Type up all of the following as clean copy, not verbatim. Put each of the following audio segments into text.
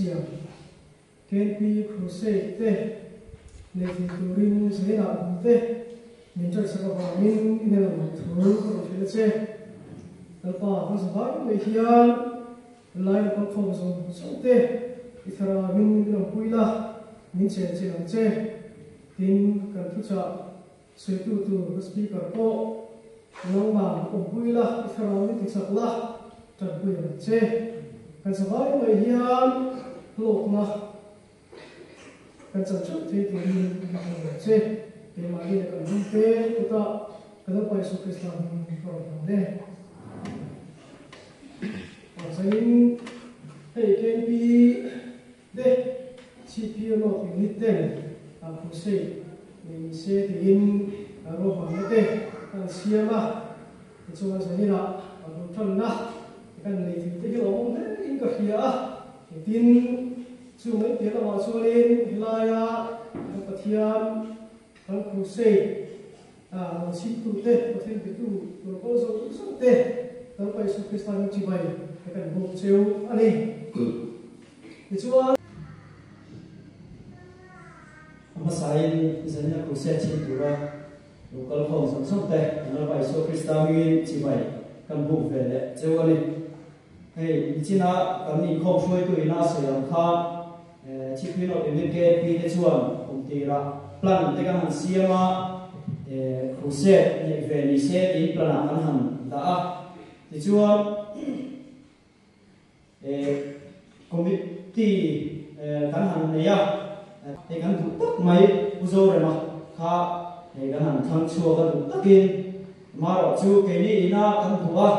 Siam KNP Crusade te nei thei turin Zainah bul te min ṭansak avangin i hnen a lawm thu ka rawn hrilh a che. Lalpa kan zavai mai hian lai lo kalkhawm zawng zawng te i thlarauin min awmpui la, min chen chilh ang che. Tin, kan thuchah sawitu tur ka speaker pawh nangmah awmpui la, i thlarauin tichak la, ṭanpui ang che. Kan zavai mai hian hlawkna kan chan theuh thei turin ka hmu ang che. Keimahni leh kan hnungte kutah ka Lalpa Isua Krista hming ka rawn hmang e. Changin hei KNP te Chhipphir North Unit ten crusade nei ni se tiin ruahmanna te kan siam a, tichuan zaninah a bul tanna kan nei thei te hi lo awm hle in ka hria a, tin chu mai piah lamah chuanin helaia kan Pathian kan crusade rawn chhimtute, Pathian bitu tur kawng zawng zawng te Lalpa Isua Krista hming chibai kan bawk cheu a ni. Tichuan. A hmasain Zanina Crusade chhim tura lo kal khawm zawng zawng te kan Lalpa Isua Krista hmingin chibai kan buk ve leh cheu a ni. Hei nichina kan inkhawm hruaitu ina a sawi ang khan Chipin of Unit KNP te chuan kum tirah plan te kan han siam a, Crusade neih ve ni se tiin plan ah kan han dah a. Tichuan Committee kan han nei a, hei kan duh tak mai Pu Zorema kha hei kan han thlang chhuak a duh takin marawh chu keini ina kan hmu a,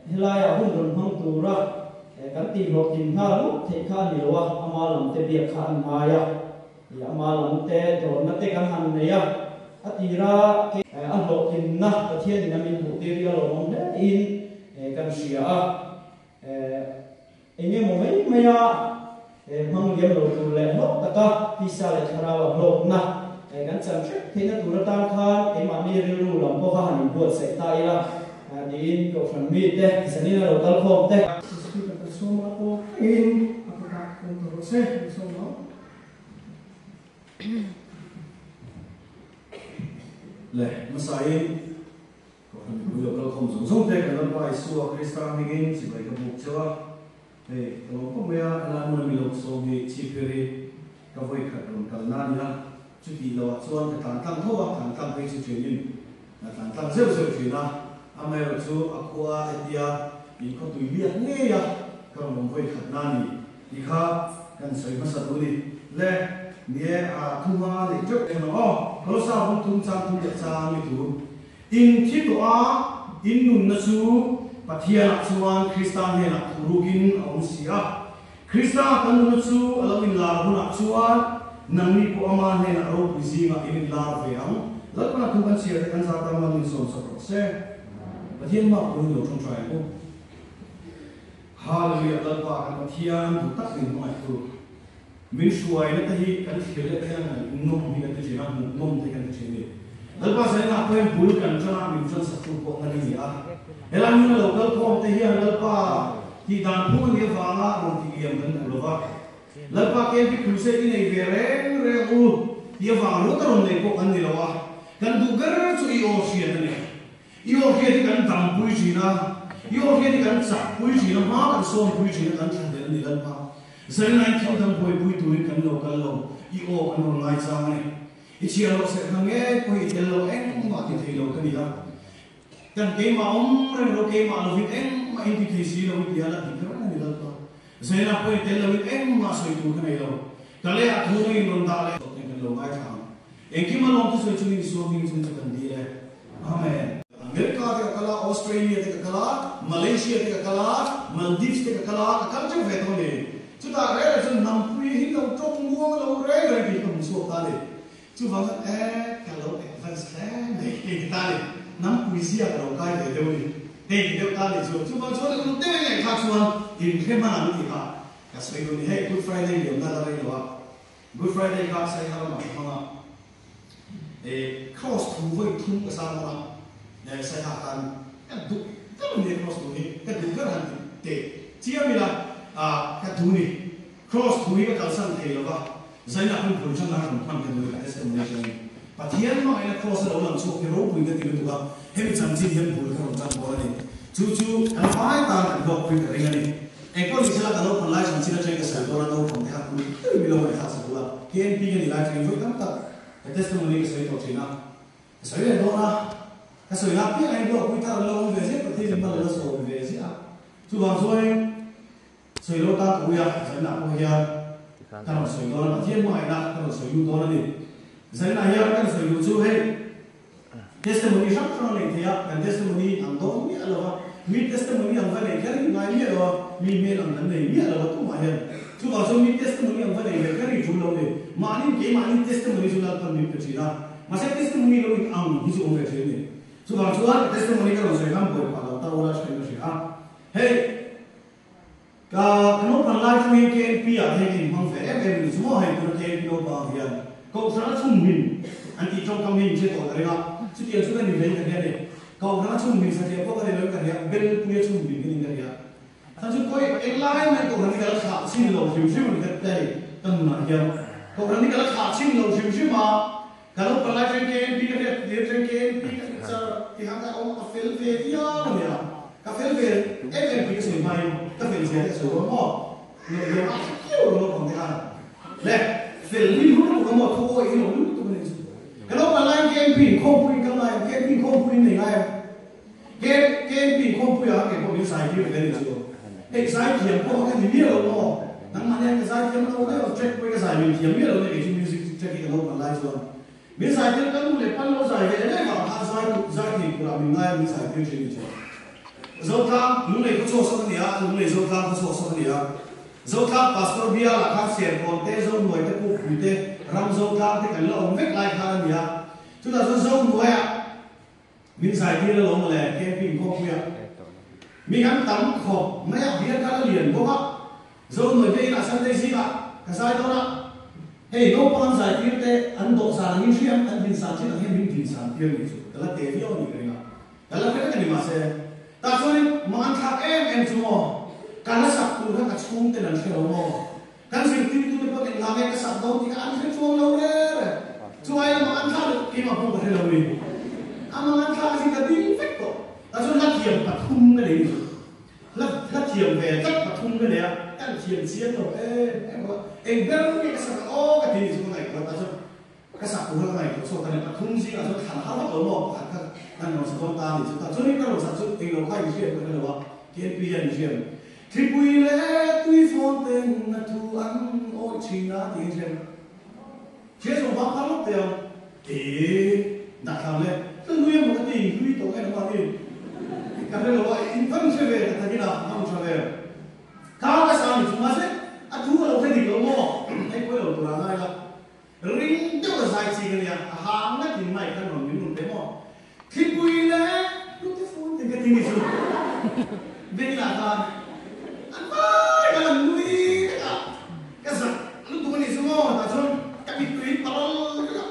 helaiah hun rawn hmang tura kan tihhlawhtlin nghal ngawt theih kha a ni lo a, ama lam te biak kha an ngai a, ama lam te dawrna te kan han nei a, a tira a hlawhtlinna Pathianin a min hmuhtir hi a lawmawm hle in kan hria a, eng emaw mai maia hmang liam lo tur leh hlawk taka tisa leh thlarau a hlawkna kan chan hrep theihna tur atan khan keimahni rilru lam pawh kha han inbuatsaih ta ila tiin Kohhran mite zanin a lo kal khawm te. Speaker kan sawm a pawh thlengin a kutah awm ta rawh se kan sawm ang. Le hmasain Kohhran mipui lo kal khawm zawng zawng te kan Lalpa Isua Krista hmingin chibai ka buk cheu a. Hei, ka lawm khawp mai a, helai hmuna mi lo sawm hi chhipphir hi ka vawi khat rawn kal na a ni a, chutih loh ah chuan ka tlan tlang tho a, tlan tlang phei chu ṭhin in ka tlan tlang zeuh zeuh ṭhin a, amaherawh chu a khua hetia in khawtui liak ngei a ka rawn awm vawi khat na a ni tih kha kan sawi hmasa duh a ni. Le, ni e, a thu hma neih ṭeuh em ang aw, Kolosa bung thum chang thum leh chang mi thu. In thi tawh a, in nunna chu Pathianah chuan Krista hnenah thurukin a awm si a. Krista kan nunna chu a lo inlar hunah chuan nangni pawh ama hnenah ropui zingah in inlar ve ang. Lalpana thu kan chhiar te kan zat a, man min sawm sak rawh se. Pathian hma pawhin lo tawngtai ang u. Hallelujah Lalpa kan Pathian duh tak min hmangaihtu. Min hruaina te hi kan thlir leh thei a, ngaihnawm hi kan ti thin a, hmuhnawm te hi kan ti thin a ni. Lalpa Zainah pawh hian bul kan tan a, min tan sak tu pawh ngan a ni a. Helai hmuna lo kal khawm te hian Lalpa tih dan phung a nih avanga rawn tih liam kan duh lo va. Lalpa KMP Crusade i nei ve reng reng u tih avang ringawt a rawn nei pawh kan ni lo a, kan duh ber chu i aw hriat a ni. I aw hriat hi kan dampui thin a, i aw hriat hi kan chakpui thin a, hma kan sawnpui thin a, kan thlahlel a ni Lalpa. Zainlain thil dang buaipui turin kan lo kal lo, i aw kan rawn ngaichang a ni. I chhiar loh serh hna ngei pawh hi i tel lo engmah ti thei lo ka ni a. Kan keimah awm reng lo, keimah lovin engmah in ti thei si lo i ti a, la dik reng a ni Lalpa. Zainah pawh i tel loin engmah sawi tur ka nei lo. Ka lehah thu nangin rawn dah leh tawh kan lo ngaithla ang. Engkim a lawmte sawi chungin Isua hming chung chu kan dil e. Amen. America te ka kal a, Australia te ka kal a, Malaysia te ka kal a, Maldives te ka kal a, ka kal teuh ve tawh a ni. Chutah reng reng chuan hnampui hi lo tawng muang lo reng reng tih ka hmu chhuak ta a ni. Chuvang chuan e ka lo advance hle mai hei ti ta a ni. Hnampui zia ka lo kai ve deuh a ni. Hei ti deuh ta a ni chu. Chuvang chuan uluk deuh in ngaihthlak chuan inhre hman ang tih kha ka sawi duh a ni. Hei Good Friday liamna la rei lo a. Good Friday kha Saiha lamah ka hmang a, Cross thu vawi thum ka sang dawn a, Saiha khan ka duh ber a nia Cross thu hi, ka duh ber han ti teh chiam ila. ka duh ni. Cross thu hi ka kalsan thei lo va, zaina hun bul ṭanna rawn hman ka duh ka testimony aṭangin Pathian hmangaihna cross a lo lang chhuak hi ropui ka ti lutuk a, hemi chanchin hian bul ka rawn ṭan dawn a ni. Chu chu kan vai tan kan hlawkpui ka ring a ni. Engpawh ni sela ka naupang lai chanchin aṭangin ka sawi dawn a, naupang te kha kul deuhin mi lo ngaihthlak sak ula, KNP ka nih lai aṭangin vawi tam tak ka testimony ka sawi tawh ṭhin a, ka sawi leh dawn a, ka sawi lak piang ain hlawkpui thar an lo awm ve ziah Pathian in hma la sawm ve ziah a, chuvang chuanin Sawi lo ta ka ui a, zaninah pawh hian ka rawn sawi dawn a, Pathian hmangaihna ka rawn sawi lut dawn a ni. Zaninah hian kan sawi duh chu hei testimony hrang hrang a neih theih a, kan testimony ang dawn miah lo va, mi testimony ang va neih kher hi ngai miah lo a, mi hmel ang kan nei miah lo a tumah hian. Chuvang chuan mi testimony ang va nei ve kher hi tul lo ni. Mahni keimahni testimony chu Lalpan min pe thin a, mahse testimony lo in ang hi chu awm ve thin a ni. Chuvang chuan testimony ka rawn sawi khan buaipah lo ta ula thin ka hria a, hei. Ka ka naupang lai chu hei KNP ah te hei ka inhmang ve em em ni chu maw hei tuna KNP naupang hian Kohhran a chhung hmin an tih tawngkam hi inhre tawh ka ring a, chutiang chu ka ni vein ka hria a ni. Kohhran a chhung hmin satliah pawh ka ni loin ka hria, Belpui a chhung hmin ka niin ka hria. Kha chu kawi englai mai Kohhran hi ka la thlah chin lo hrim hrim a ni ka ti ka nunah hian. Kohhran hi ka la thlah chin lo hrim hrim a, ka naupang lai chuan KNP ka hriat tir chuan KNP ka ni char tihah ka awm ka fel ve viau a nia. Ka fel ve em em tih ka sawi hmain ka fel zia te a sawi dawn maw? Lo lo a tha kiau lo naupang te khan le fel hi hur lutuk a maw thu awih hi lo lutuk a nih chu. Ka naupang laiin KNP in khawmpui in kal ngai em? KNP in khawmpui in nei ngai em? KNP in khawmpui ah kei pawh min zai tir ve a nih chu. Hei zai thiam pawh ka ni miah lo maw? Nangmah nen ka zai thiam lo deuh track pawh hi ka zai min thiam miah lo nia kei chu music track hi ka naupang lai chuan. Min zai tir ka nu leh pan lo zai ve reng vang khan zai tu zai thei turah min ngai a min zai tir thin ni chu. Zotlang Lunglei khaw chhuak sawk a ni a, Lunglei Zotlang khaw chhuak sawk a ni a. Zotlang Pastor bial ah khan Serkawn te, Zohnuai te, Pukpui te, Ram Zotlang te kan la awm vek lai khan a ni a. Chutah chuan Zohnuai ah min zai tir alawm mawle camping khawpui ah mi kan tam khawp mai a, bial kha la lian bawk a. Zonuai te inah Sunday zingah ka zai dawn a, hei naupang an zai tir te an dawh zan angin hriam an din san chin ang hian min din san tir nih chu ka la te viau a nih ka ring a, ka la hre vek a ni mahse tah chuanin mang an thlak em em chu maw ka la sak tur kha ka chhungten an hre lo maw kan zirtirtu te pawh engah nge ka sak dawn tih kha an hre chuang lo re re chu ai la mang an thlak leh keimah pawh ka hre lo ni a mang an thlak zing ka ding vek tawh tah chuan la thiam pathum ka nei ni. Hla hla thiam ve tlat pathum ka nei a, kan thiam chiang lo em em bawk a, eng ber nge ka sak ang aw ka ti ni chu ka ngaihtuah ta chu ka sak tur kha ka ngaihtuah chhuak ta ni, pathum zingah chuan thlan har vak lo maw pakhat kha kan rawn sa dawn ta a ni chu ta chuanin ka rawn sak chu englo kha inhriat ka hre lo a, KNP hian inhriat Thlipui leh tuifawn ten a thu an awih thin a tih inhriat Hria zawng vang kha lawk teh ang. Ee, dah thlam le. Ka nui emaw ka ti in hlui tawh nge nangmah ni? Ka hre lo a, in van hre ve ka takin a, van tha ve. Ka ka sa ni chu mahse a thu a lo hre dik lo maw? Hei pawi lo tur ah ngai la. Ring deuh a zai chi ka nia, a ha ngat in mic khan rawn min rawn pe maw? Thlipui le hlute phone ten ka ti ni chu. Vengin ah khan an vai khan an nui vek a, ka zak lutuk a nih chu maw tah chuan ka mittui parol vek a,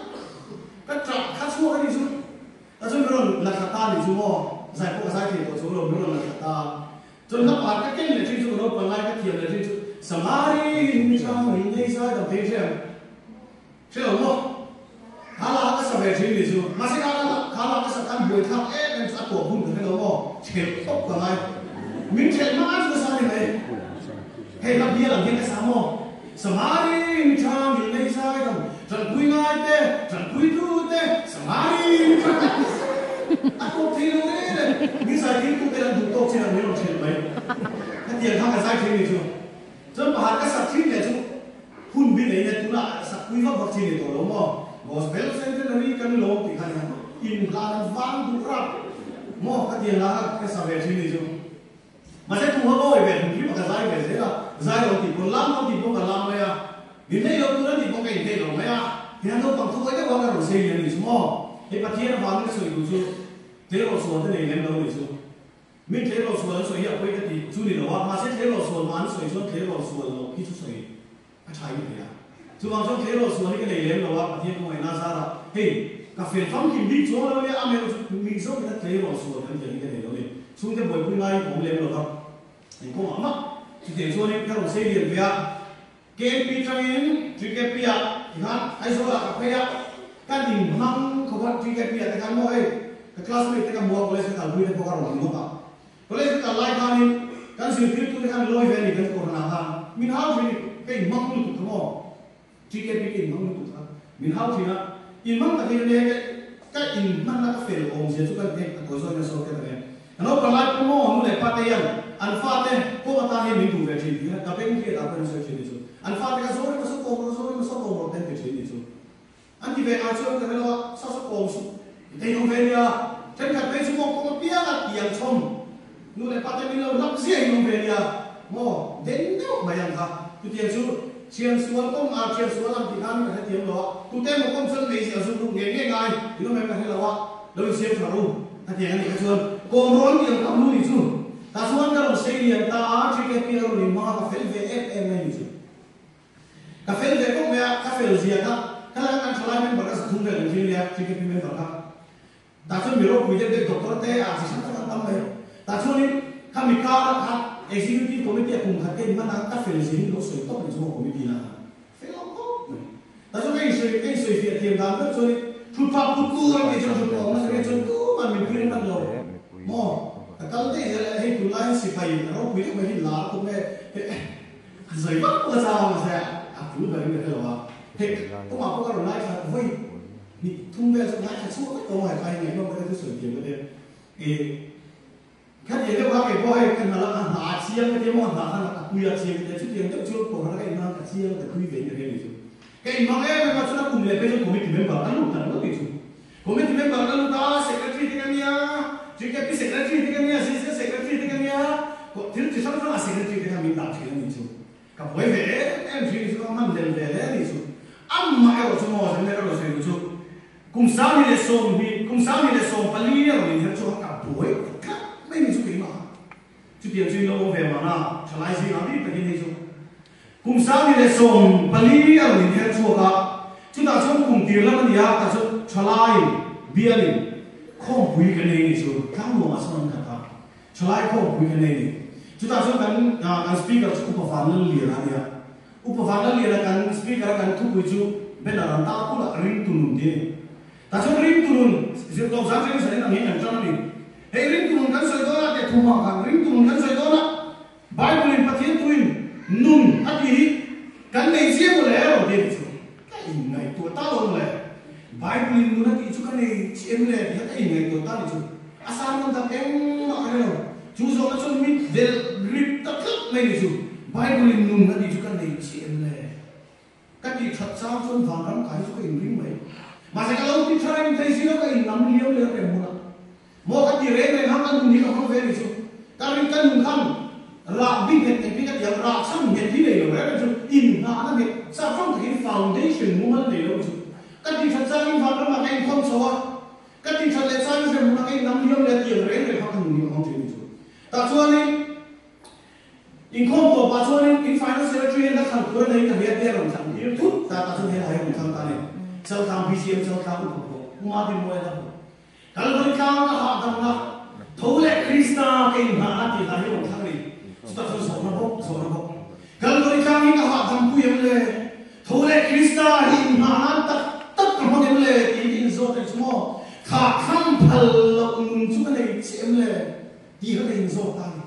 ka ṭah kha chhuak a nih chu. Tah chuan min rawn la thla ta a nih chu maw, zai pawh ka zai thei tawh chuang lo, min rawn la thla ta. Chuan hla pakhat ka ken leh ṭhin chu ka naupang lai ka thiam leh ṭhin chu Samari mi ṭha min nei zai dam thei hriam. Hre lo maw? Kha la ka sa ve thin ni chu. Mahse kha la kha la ka sa khan buai thlak em em chu a tuah hun ka hre lo maw? Thelh tawp ka ngai. Min thelh hma chu ka sa ni mai. Hei la bial ang hian ka sa maw? Samari mi tha min nei zai dam tanpui ngai te, tanpui tu te, Samari mi tha a tawp thei lo reng reng. Min zai thil tu te an duh tawk chin ang min rawn thelh mai. Khatiang kha ka zai thin ni chu. Chuan pakhat ka sak thin leh chu Hun bi nei nen tunah sak pui vak vak chi ni tawh lo maw? Gospel Centenary kan lawm tih kha nia inhlan an vang duh rap maw ka ti ang a ka sa ve thin ni chu. Mahse thu ha mawi ve hrim hrim a ka zai ve zel a, zai lo tih pawn lam lo tih pawh ka lam mai a, min hlei lo tur a nih pawh ka inhlei lo mai a, hian naupang thu awi deuh a ka rawn sei lian ni chu maw? Hei Pathian avangin ka sawi duh chu tleirawl sual te nei lem lo ni chu. Min tleirawl sual an sawi hi a pawi ka ti chu ni lo a, mahse tleirawl sual mah an sawi chuan tleirawl sual loh hi chu sawi a tha in thei a. Chuvang chuan tleirawl sual hi ka nei lem lo a, Pathian ka ngaihna zarah hei ka fel famkim bik chuang lo nia, amaherawh chu mi zawkin a tleirawl sual kan tih ang hi ka nei lo ni. Chhungte buaipui ngaiin ka awm lem lo va, engkawngah mah. Chutiang chuanin ka rawn sei lian ve a, KNP tangin TKP ah tikhan Aizawl ah ka phei a, kan inhmang khawp a TKP ah te khan maw hei ka classmate te ka hmu a college ka kalpui te pawh ka rawn hmu bawk a. College ka kal lai khanin kan zirtirtu te khan lawi ve a ni kan kohhran ah khan min hau thin i ka inhmang lutuk kha maw. TKP ka inhmang lutuk kha min hau thin a, inhmang takin ania ka ka inhmanna ka fel awmzia chu kan heng a tawi zawkin a sawi tlat ang e. Ka naupang lai pawh maw nu leh pa te hian an fate kawm atan hian min duh ve thin tih kha ka beng hriat ah pawh an sawi thin ni chu. An fate kha zaw reng a saw kawm rawh zaw reng a saw kawm rawh te an ti thin ni chu. An ti ve ngai chuan ka hre lo a, sa saw kawm suh i thei lo ve nia. Thenkhat phei chu maw kawm apiang a tiang chhawm nu leh pa te min lo hlap ziah in awm ve nia maw den deuh mai ang kha. Chutiang chu thian sual kawm a thian sual ang tih khan ka hrethiam lo a, tute emaw kawm chuan meizial zuk ruk ngei ngei ngai in awm em ka hre lo a, lo insiam tha ru hetiang a nih kha chuan kawm rawn tiang kham hnu ni chu tah chuan ka rawn sei lian ta a, TKP a rawn inhmang a ka fel ve em em mai ni chu. Ka fel ve khawp mai a, ka fel zia kha ka la kan thalai member ka zathum vel ang thin nia, TKP member kha. Tah chuan mi ropui deuh deuh doctor te a chi hrang hrang an tam mai. Tah chuanin kha mi kar kha executive committee a kum khat te inhman a, ka fel zia hi lo sawi tawp ni chu maw committee na khan fel lo khawp mai. Tah chuan ka insawi ka insawi fiah thiam dan ber chuanin thutphah put tur an tih chuan thutphah awmna ka ria chuan tumah min pui ringawt lo maw. Ka kal daih zel a, hei tunlai hian sipai ropui deuh mai hi lar tum e. Zai vak pawh ka chau ang se a tul ber in ka hre lo a, hei kawngah pawh ka rawn ngaithla vawi hnih thum vel chu ngaithla chhuak vek tawh a, hetlai hi ngaihnawm ka ti sawi thiam ka ti i khatiang deuh kha kei pawh hei ka hna la ka hna a chiang ka ti a maw ka hna khan a pui a chiang ka ti a chutiang deuh chu kohhran a ka inhmang ka chiang ka tui ve in ka hria ni chu ka inhmang em em a chuan a kum leh phei chuan committee member ka lut ta ringawt ni chu committee member ka lut a secretary te ka nia GKP secretary te ka nia ZZ secretary te ka nia thil chi hrang hrang a secretary te kha min dah thin a ni chu Ka buai ve em em thin chu ka hman lem ve hle a nih chu. Amah erawh chu maw zan leh ka rawn sawi duh chu kum 2020, kum 2014 a rawn inher chu ka buai tlat mai ni chu keimah a. Chutiang chu in lo awm ve mahna thalai zingah bik takin hei chu kum 2014 a rawn inher chhuak a, chutah chuan kum tir lam a ni a, tah chuan thalaiin bialin khawmpui kan nei ni chu tlangnuamah chuan an khat a. Thalai khawmpui kan nei ni. Chutah chuan kan kan speaker chu Upa Vanlalliana a ni a. Upa Vanlalliana kan speaker a kan thupui chu banner an tar kulh a, Ringtu nun tih a ni. Tah chuan Ringtu nun zirtawp zan chen zanin angin kan tan a ni. Hei Ringtu nun kan sawi dawn a teh thum ah khan Ringtu nun kan sawi dawn a, Bible in Pathian tuin nun a tih hi kan nei chiang maw le rawn ti a ni chu. Ka inngaihtuah ta lo maw le. Bible in nun a tih chu ka nei chiah em le tih kha ka inngaihtuah ta ni chu. A sermon dang engmah ka hre lo. Chu zawhna chuan mit velh rip ta tlat mai ni chu. Bible in nun a tih chu ka nei chiah em le. Ka tih that chang chuan vanram kai chu ka inring mai. Mahse ka lo ti tha reng thei si lo ka innam liam leh rem hmunah. Maw ka ti reng reng hang ka nun hi ka hmang ve ni chu. Ka rin ka nun khan rah bi nghet nghet hi ka ti ang, rah chhan nghet hi nei lo reng reng chu inhnahna nghet chak rawng takin foundation mumal nei lo ni chu. Ka ti that changin vanramah ka inkhawm chho a, ka ti that leh changin hremhmunah ka innam liam leh a ti ang reng reng kha ka nun hi ka hmang thin ni chu. Tah chuanin inkhawm tawpah chuanin in finance secretary hian ka thlan tur a nei ka hria tia rawn thlan tir thut ta tah chuan helai hi rawn thlang ta a ni. Chaltlang BCM Chaltlang upa pawh Pu Madinmawia la pawh Kalvari tlang ka hahdamna, tho leh Krista ka inhnahna tih hla hi rawn thlang a ni. Chutah chuan zawhna bawk, zawhna bawk. Kalvari tlang hi ka hahdam pui em le? Tho leh Krista hi inhnah nan tak tak ka hmang em le? Tiin ka inzawt reng chu maw? Thlah thlang phal loh nun chu ka nei chiah em le? Tih kha ka inzawt ta a ni.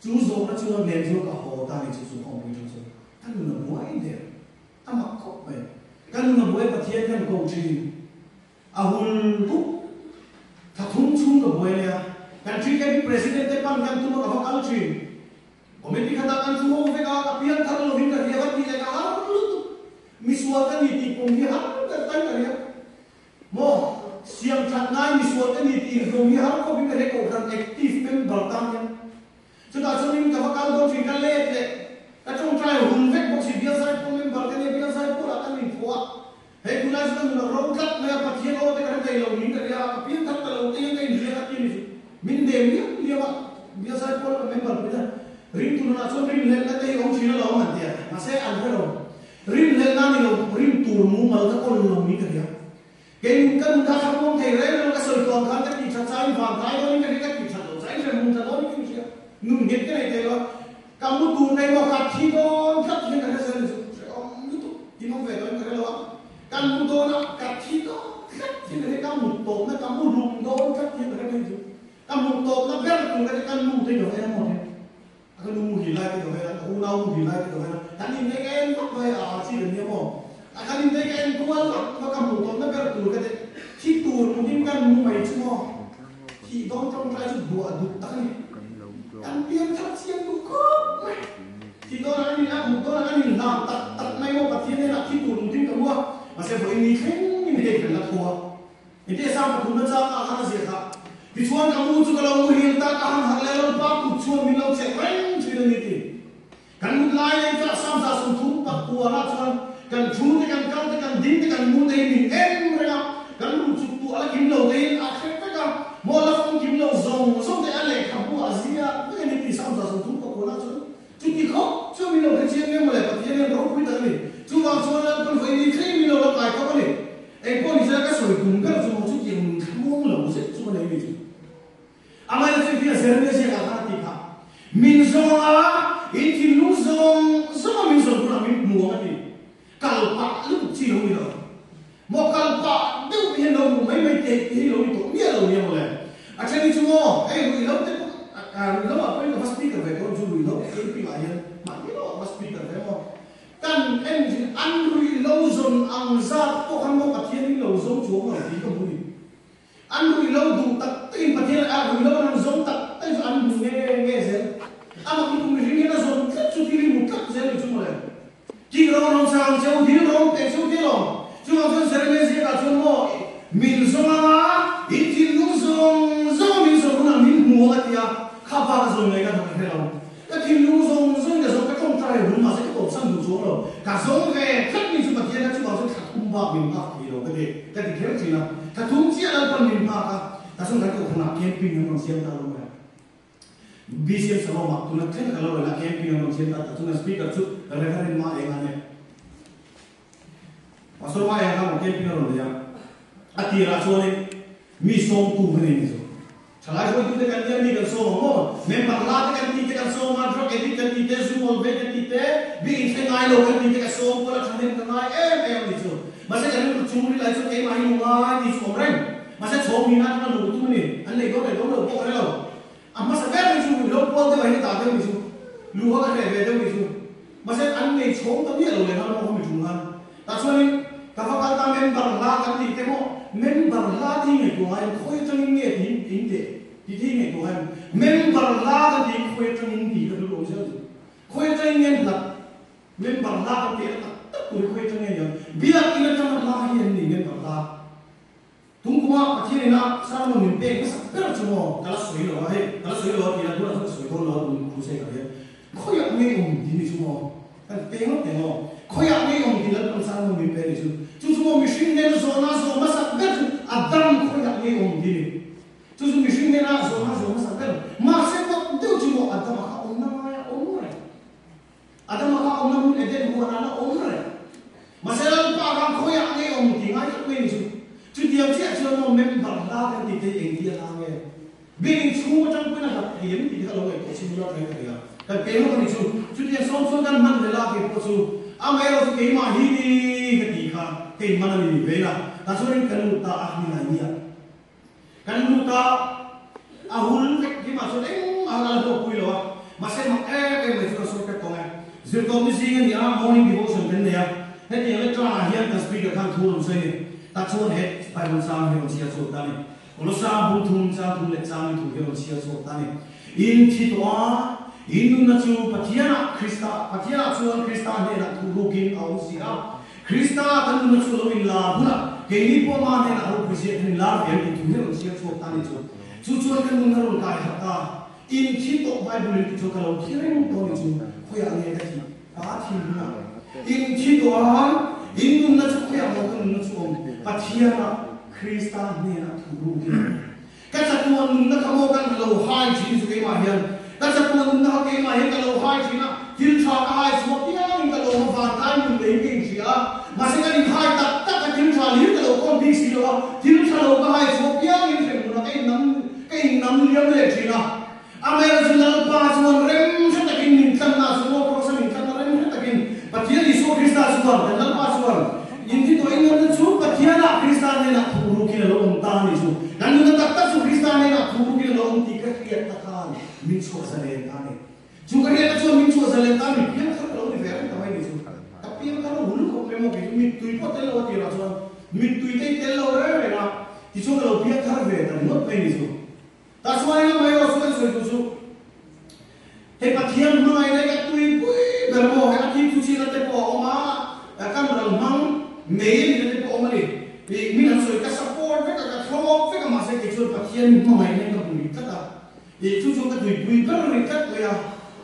Chu zawhna chuan nen chu ka haw ta a ni chu chu ka awmpui ṭang chuan ka nun a buai der. A mak khawp mai. Ka nun a buai Pathian hian ko ṭhin. A hul huk. Thla thum chhung ka buai nia. Kan TKP President te pan kan tum a ka va kal thin. Committee khatah kan thu ho vek a, ka piang thar lovin ka hria va tih leh ka har lutuk. Misual ka ni tih pum hi har ber tan ka ria. Maw, siam that ngai misual ka ni tih inhlawm hi har khawpin ka hria kohhran active member tan hian. Chutah chuanin ka va kal dawn thin, ka let leh ka tawngtai hun vek bawk si, Bial Zaipawl member te nia, Bial Zaipawl ah kan inphuah a, hei tunlai chu ka nun a ro tlat mai a, Pathian aw te ka hre thei lo niin ka ria a, ka piang thar ta lo te hian ka inhria ka ti a ni chu, min dem liam liam a, Bial Zaipawl member pui te ringtu nunah chuan rinhlelhna te hi awm thin alawm an ti a, mahse an hre lo, rinhlelhna ni lo, rin tur mumal ka kawl lo niin ka ria. Kei ka nun kha thlamuang thei reng reng ka sawi tawh ang khan ka tih that changin vang kai dawnin ka hria, ka tih that loh changin hremhmun tha dawnin ka inhria. Nun nghet ka nei thei lo a. Ka mu tur nei maw ka thi dawn tlat hian ka hre zel ni chu hrehawm lutuk in awm ve tawhin ka hre lo a, kan mu dawn a ka thi dawn tlat hian ka hre ka mut tawpna ka mu rum dawn tlat hian ka hre mai chu ka mut tawpna ber tur ka ti ka nu te ka va en a maw te a ka nu muhil lai te ka va en a ka unau muhil lai te ka va en a kan inneih ka en vak mai a chi kan nia maw a kan inneih ka en kual vak vak ka hmuh tawpna ber tur ka ti thi tur mutin kan mu mai chu maw. Thih dawn tawngtai chu duah duh tak a ni. Kan pian thar chiang duh khawp mai. Thih dawnah kan in a, mut dawnah kan inhlan tak tak mai maw Pathian hnenah thi tur mut in ka hmu a, mahse vawiin ni thleng in hei kan la tho a. Engti a sang pathumna chang ah khan a ziah kha. Tichuan ka mu chu ka lo muhil ta, ka han harh leh Lalpa kut chuan min lo chek reng thin a ni ti. Kan mut lai nei chuan Samza sawmthum pakua-ah chuan kan thu te, kan kal te, kan ding te, kan mu te hi min en reng a, kan ruh chuk tu a la kim lo tein a hre vek a, maw la fawng kim lo zawng zawng te a lehkhabu a zia vek a ni tih Samza 30 pakua-ah chuan chuti khawp chuan min lo hre chiang em mawle, Pathian hian ropui tak a ni. Chuvang chuan Lalpan vawi ni thleng min lo la kai tawp a ni. Engpawh ni sela ka sawi tum ber chu maw chutiang nun thlamuang lo zet chu ka nei a ni chu. Amah chu hian Jeremia ziakah khan a ti kha, Min zawng a, in thinlung zawng zawng a min zawn hunah min hmu ang a ti. Kal pah lutuk chi lo ni lo. Maw kal pah deuh hian lo hmuh mai mai te hi lo ni tawh miah lo nia mawle. A then hi chu maw, hei ruih lo te pawh, ruih lo ah pawhin ka va speaker ve dawn chu ruih lo camping ah hian mahni lo ah ka va speaker ve maw. Kan en thin an ruih lo zawn ang zat pawh khan maw Pathian in lo zawng chuang lo tih ka hmu ni. An ruih lo duh tak takin Pathian a ruih lo an han zawng tak tak chu an hmu nge nge zel. Amah hi kum mihring hian a zawn tlat chu thil hi hmu tlat zel ni chu mawle. Kik rawng rawn chang cheu, dil rawng pe cheu te lawm. Chuvang chuan Jeremia ziakah chuan maw min zawng anga in thinlung zawng zawng a min zawn hunah min hmu ang a ti a, kha pa ka zawn ngei ka hna ka hre lo. Ka thinlung zawng zawng ka zawng ka tawngtai hun mahse ka tawpsan duh chuang lo. Ka zawng ve tlat ni chu Pathian a chuvang chuan thla thum bak min nghak thei lo ka ti ka ti kher thin a. Thla thum chiah Lalpan min nghak a, ta chuan kan kohhranah camping an rawn siam ta lo mai a. BCM Salom ah tuna thleng ka lo rawn a camping an rawn siam ta ta chuan speaker chu Reverend Ma Eng a nia. Pastor Ma Eng khan rawn camping a rawn nei a. A tirah chuanin mi sawmtu ka nei ni chu. Thalai hruaitute kan nia mi kan sawm ang maw? Member la te kan tih te kan sawm a, drug addict kan tih te, zu ngawl ve kan tih te, mi inhre ngai lo kan tih te ka sawm kual a thahnem ka ngai em em a ni chu. Mahse kan rilru chung ri lai chuan keimah hi lu ngai tih chu awm reng. Mahse chhawm hnih na atanga luh tum a ni. An nei dawn leh dawn lo pawh ka hre lo. A hmasa ber hi chu ruihhlo kual deuh ah hian a dah deuh ni chu. Luh a ka hreh ve deuh ni chu. Mahse an nei chhawm ta miah lo leh nghal maw kha mi ṭum khan. Tah chuanin ka va kal ta member hla kan tih te maw member hla tih ngaihtuah ngai em khawi atangin nge tih in teh tih te hi ngaihtuah ngai em member hla kan tih khawi atangin tih ka rilru awm zel chu khawi atangin nge an hlat member hla kan teh na tak tak tur hi khawi atang nge niang biakin atanga hla hi an ni member hla Tungkuma Pathian ina sermon min pek hmasak ber chu maw ka la sawi lo a hei ka la sawi lo a tih a tunah chuan ka sawi dawn lo a tun crusade ah hian khawiah nge awm tih ni chu maw kan ti teng ngawt teng aw khawiah nge awm tih Lalpan sermon min pe ni chu chu chu maw mihring hnena zawhna zawh hmasak ber chu a dam khawiah nge awm tih ni chu chu mihring hnena zawhna zawh hmasak ber mahse mak deuh chu maw a dam a kha awmna ngaia awm reng Adama kha awmna hmun Eden huanah la awm reng. Mahse Lalpa khan khawiah nge awm tih ngai tak mai ni chu. Chutiang chiah chuan maw member hla kan tih te hi engti a hla nge? Biakinn chhung atang pawhin a hlat thei em tih te kha lo ngaihtuah chhung ila thleng thei a. Kan pe hlawk a ni chu. Chutiang sawm chuan kan hman hlel a kei pawh chu amaherawh chu keimah hi ni ka tih kha ka inman a ni ni ve ila. Tah chuanin ka lut ta a ni ngai nia. Kan lut a, a hul vek hi mah chuan engmah a la hlawkpui lo a, mahse mak em em mai chu kan sawi pek tawng e. Zirtawp ni zing a ni a, morning devotion kan nei a, hetiang leh tlang ah hian kan speaker khan thu rawn sawi a ni. Tah chuan he Bible chang hi rawn chhiar chhuak ta a ni. Kolosa bung thum chang thum leh chang ni thu hi rawn chhiar chhuak ta a ni. In thi tawh a, in nunna chu Pathianah Krista, Pathianah chuan Krista hnenah thu rukin a awm si a, Krista kan nunna chu lo inlar hunah keini pawh ama hnenah ropui zia kan inlar ve ang tih thu hi rawn chhiar chhuak ta ni chu. Chu chuan kan nunna rawn kai harh ta. In thi tawh Bible in ti chu ka lo thi reng tawh ni chu khawiah nge ka thih ka thi hunah in thi tawh a, in nunna chu khawiah maw ka nunna chu awm Pathianah Krista hnenah thu rukin a awm. Ka chatuan nunna kha maw kan lo hai thin chu keimah hian ka chatuan nunna kha keimah hian ka lo hai thin a, thil tha ka hai chhuak piangin ka lawm a, vankai nun nei ka inhria a, mahse kan inhai tak tak a, thil tha hlir ka lo kawn bik si lo a, thil tha lo ka hai chhuak piangin hremhmunah ka innam ka innam liam leh thin a. Amaherawhchu Lalpa chuan rem hre takin min tlang chuan kan Lalpa chuan in ti tawh in nunna chu Pathianah Krista hnenah thuhrukin a lo awm ta a ni chu. Kan nunna tak tak chu Krista hnenah thuhrukin a lo awm tih ka hriatna khan min chhuah zalen ta a ni. Chu ka hriatna chuan min chhuah zalen ta a ni. Piang thar ka lo ni ve reng ta mai ni chu. Ka piang thar a hul khawp mai maw kei chu mittui pawh tel lo a tirah chuan mittui te hi tel lo reng reng a, tichuan ka lo piang thar ve ta ringawt mai ni chu. Ta chuan eng mai erawh chu kan sawi tur chu hei Pathian hmangaihna hi a tuipui ber maw? Hei a thil thu chhiatna te pawh a awm a, kan ral hmang mei a nihna te pawh a awm a ni. Ih min han sawi ka support vek a, ka thlawp vek a mahse kei chuan Pathian hmangaihna hi ka hmu rih tlat a, ih chu chuan ka tuipui ber rih tlat mai a.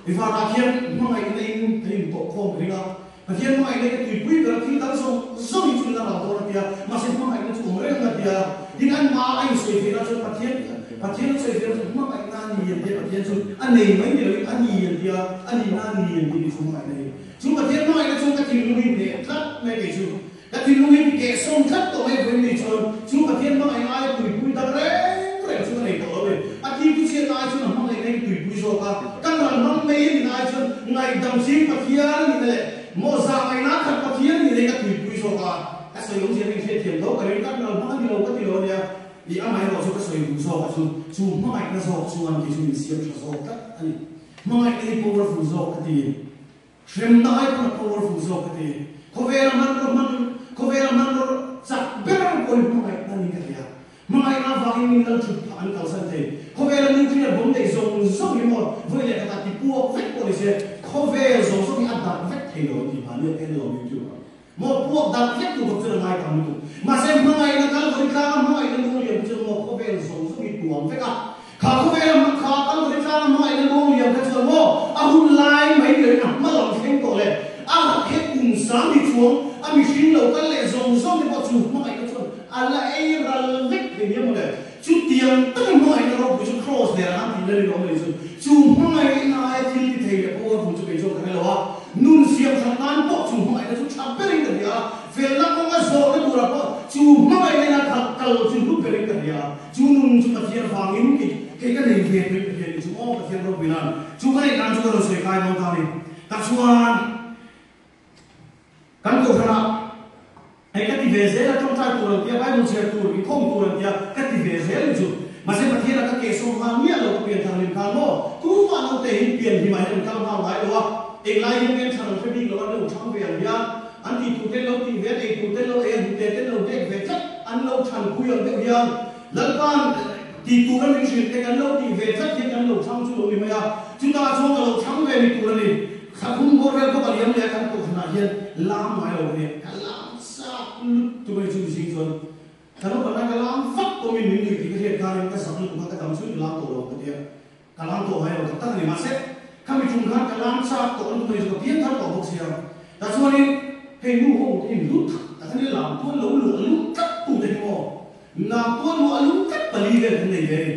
I vanah khian hmangaihna in kan intawh khawm ring a, Pathian hmangaihna hi ka tuipui ber a, thil dang zawng zawng hi chu in la ral dawn a tia, mahse hmangaihna chu awm reng a tia. Tin, an hma a insawi theihna chuan Pathian Pathian a sawi theihna chuan hmangaihna a ni an tia, Pathian chu a nei mai ni loin a ni an tia, a nihna a ni an tih ni chu hmangaihna hi. Chu Pathian hmangaihna chuan ka thinlung hi hneh tlat mai kei chu. Ka thinlung hi kehsawm tlat tawh mai vawiin ni chuan chu Pathian hmangaihna aia tuipui dang reng reng chu ka nei tawh lo ni. A thi tu chhiat ai chuan a hmangaihna hi tuipui zawk a, kan ral hmang mai a nihna ai chuan ngaihdam ching Pathian a nihna leh maw zah ngaihna khat Pathian a nihna hi ka tuipui zawk a. Ka sawi awmzia hi hriatthiam tho ka ring, kan ral hmang a ni lo ka ti lo a nia. I amaherawh chu ka sawi duh zawk a chu chu hmangaihna zawk chuan kei chu min siam tha zawk tlat a ni. Hmangaihna hi powerful zawk ka ti. Hremna ai pawn a powerful zawk ka ti. Khawvela hmanraw hman, khawvela hmanraw chak ber pawhin hmangaihna niin ka hria. Hmangaihna avangin min lal thut phah an kalsan thei. Khawvela nuclear bomb neih zawng zawng hi maw vawi leh khatah ti puak vek pawh ni se, khawvel zawng zawng hi a darh vek thei lo an ti hma nia en lo YouTube ah. Maw puak darh vek tur bawk chuan a ngai tam lutuk. Mahse hmangaihna Kalvari tlanga hmangaihna luang liam chu maw khawvel zawng zawng hi tuam vek a. Kha khawvela hma kha Kalvari tlanga hmangaihna luang liam kha chuan maw a hun lai mai ni loin a hma lam thleng tawh le a he kum sang ni chuang a mihring lo kal leh zawng zawng te pawh chu hmangaihna chuan a la ei ral vek thei nia maw le. Chutiang taka hmangaihna ropui chu Kraws nen an tih lalin a awm a ni chu. Chu hmangaihna aia thil ti thei leh powerful chu kei chuan ka hre lo a, nun siam that nan pawh chu hmangaihna chu tha berin ka hria a, felna kawnga zawhna turah pawh chu hmangaihna ina khat kal chu hlu berin ka hria a, chu nun chu Pathian vangin kei kei ka nei ve tawhin Pathian ni chu aw Pathian ropui nan chu ka neih nan chu ka rawn sawi kai dawn ta a ni. Tachuan. Kan kohhranah hei ka ti ve zel a, tawngtai tur an tia, Bible chhiar tur, inkhawm tur an tia, ka ti ve zel ni chu. Mahse Pathianah ka kehsawm nghal miah lo, ka pian thar hlim khan maw, tumah naute hi pian hlimah hian an kal nghal ngai lo a, englai hian pian thar an hre bik lo, an lo chhang ve ang hian, an tih tur ten lo tih ve, an ei tur ten lo ei, an hnute ten lo hlek ve tlat, an lo chhanpui ang deuh hian Lalpa'n tih tur a min hrilh te kan lo tih ve tlat hian kan lo chhang chu lo ni mai a, chutah chuan ka lo chhang ve ni tur a ni. Thla thum bawr vel bawk a liam leh a kan kohhranah hian lam ngai lo ania ka lam chak lutuk a ni chu mihring chuan ka naupang lai ka lam vak pawmin min nuih tih ka hriat khanin ka zak lutuk a ka dam chhung ka lam tawh lo ka tia ka lam tawh ngai lo tak tak a ni mahse khami tum khan ka lam chak tawh lutuk a ni chu ka piang thar tawh bawk sia tah chuanin hei nu ho te hi lut tak a nia lam tuan lo luah lut tlat tu te hi maw lam tuan luah lut tlat pali vel kan nei ve a ni.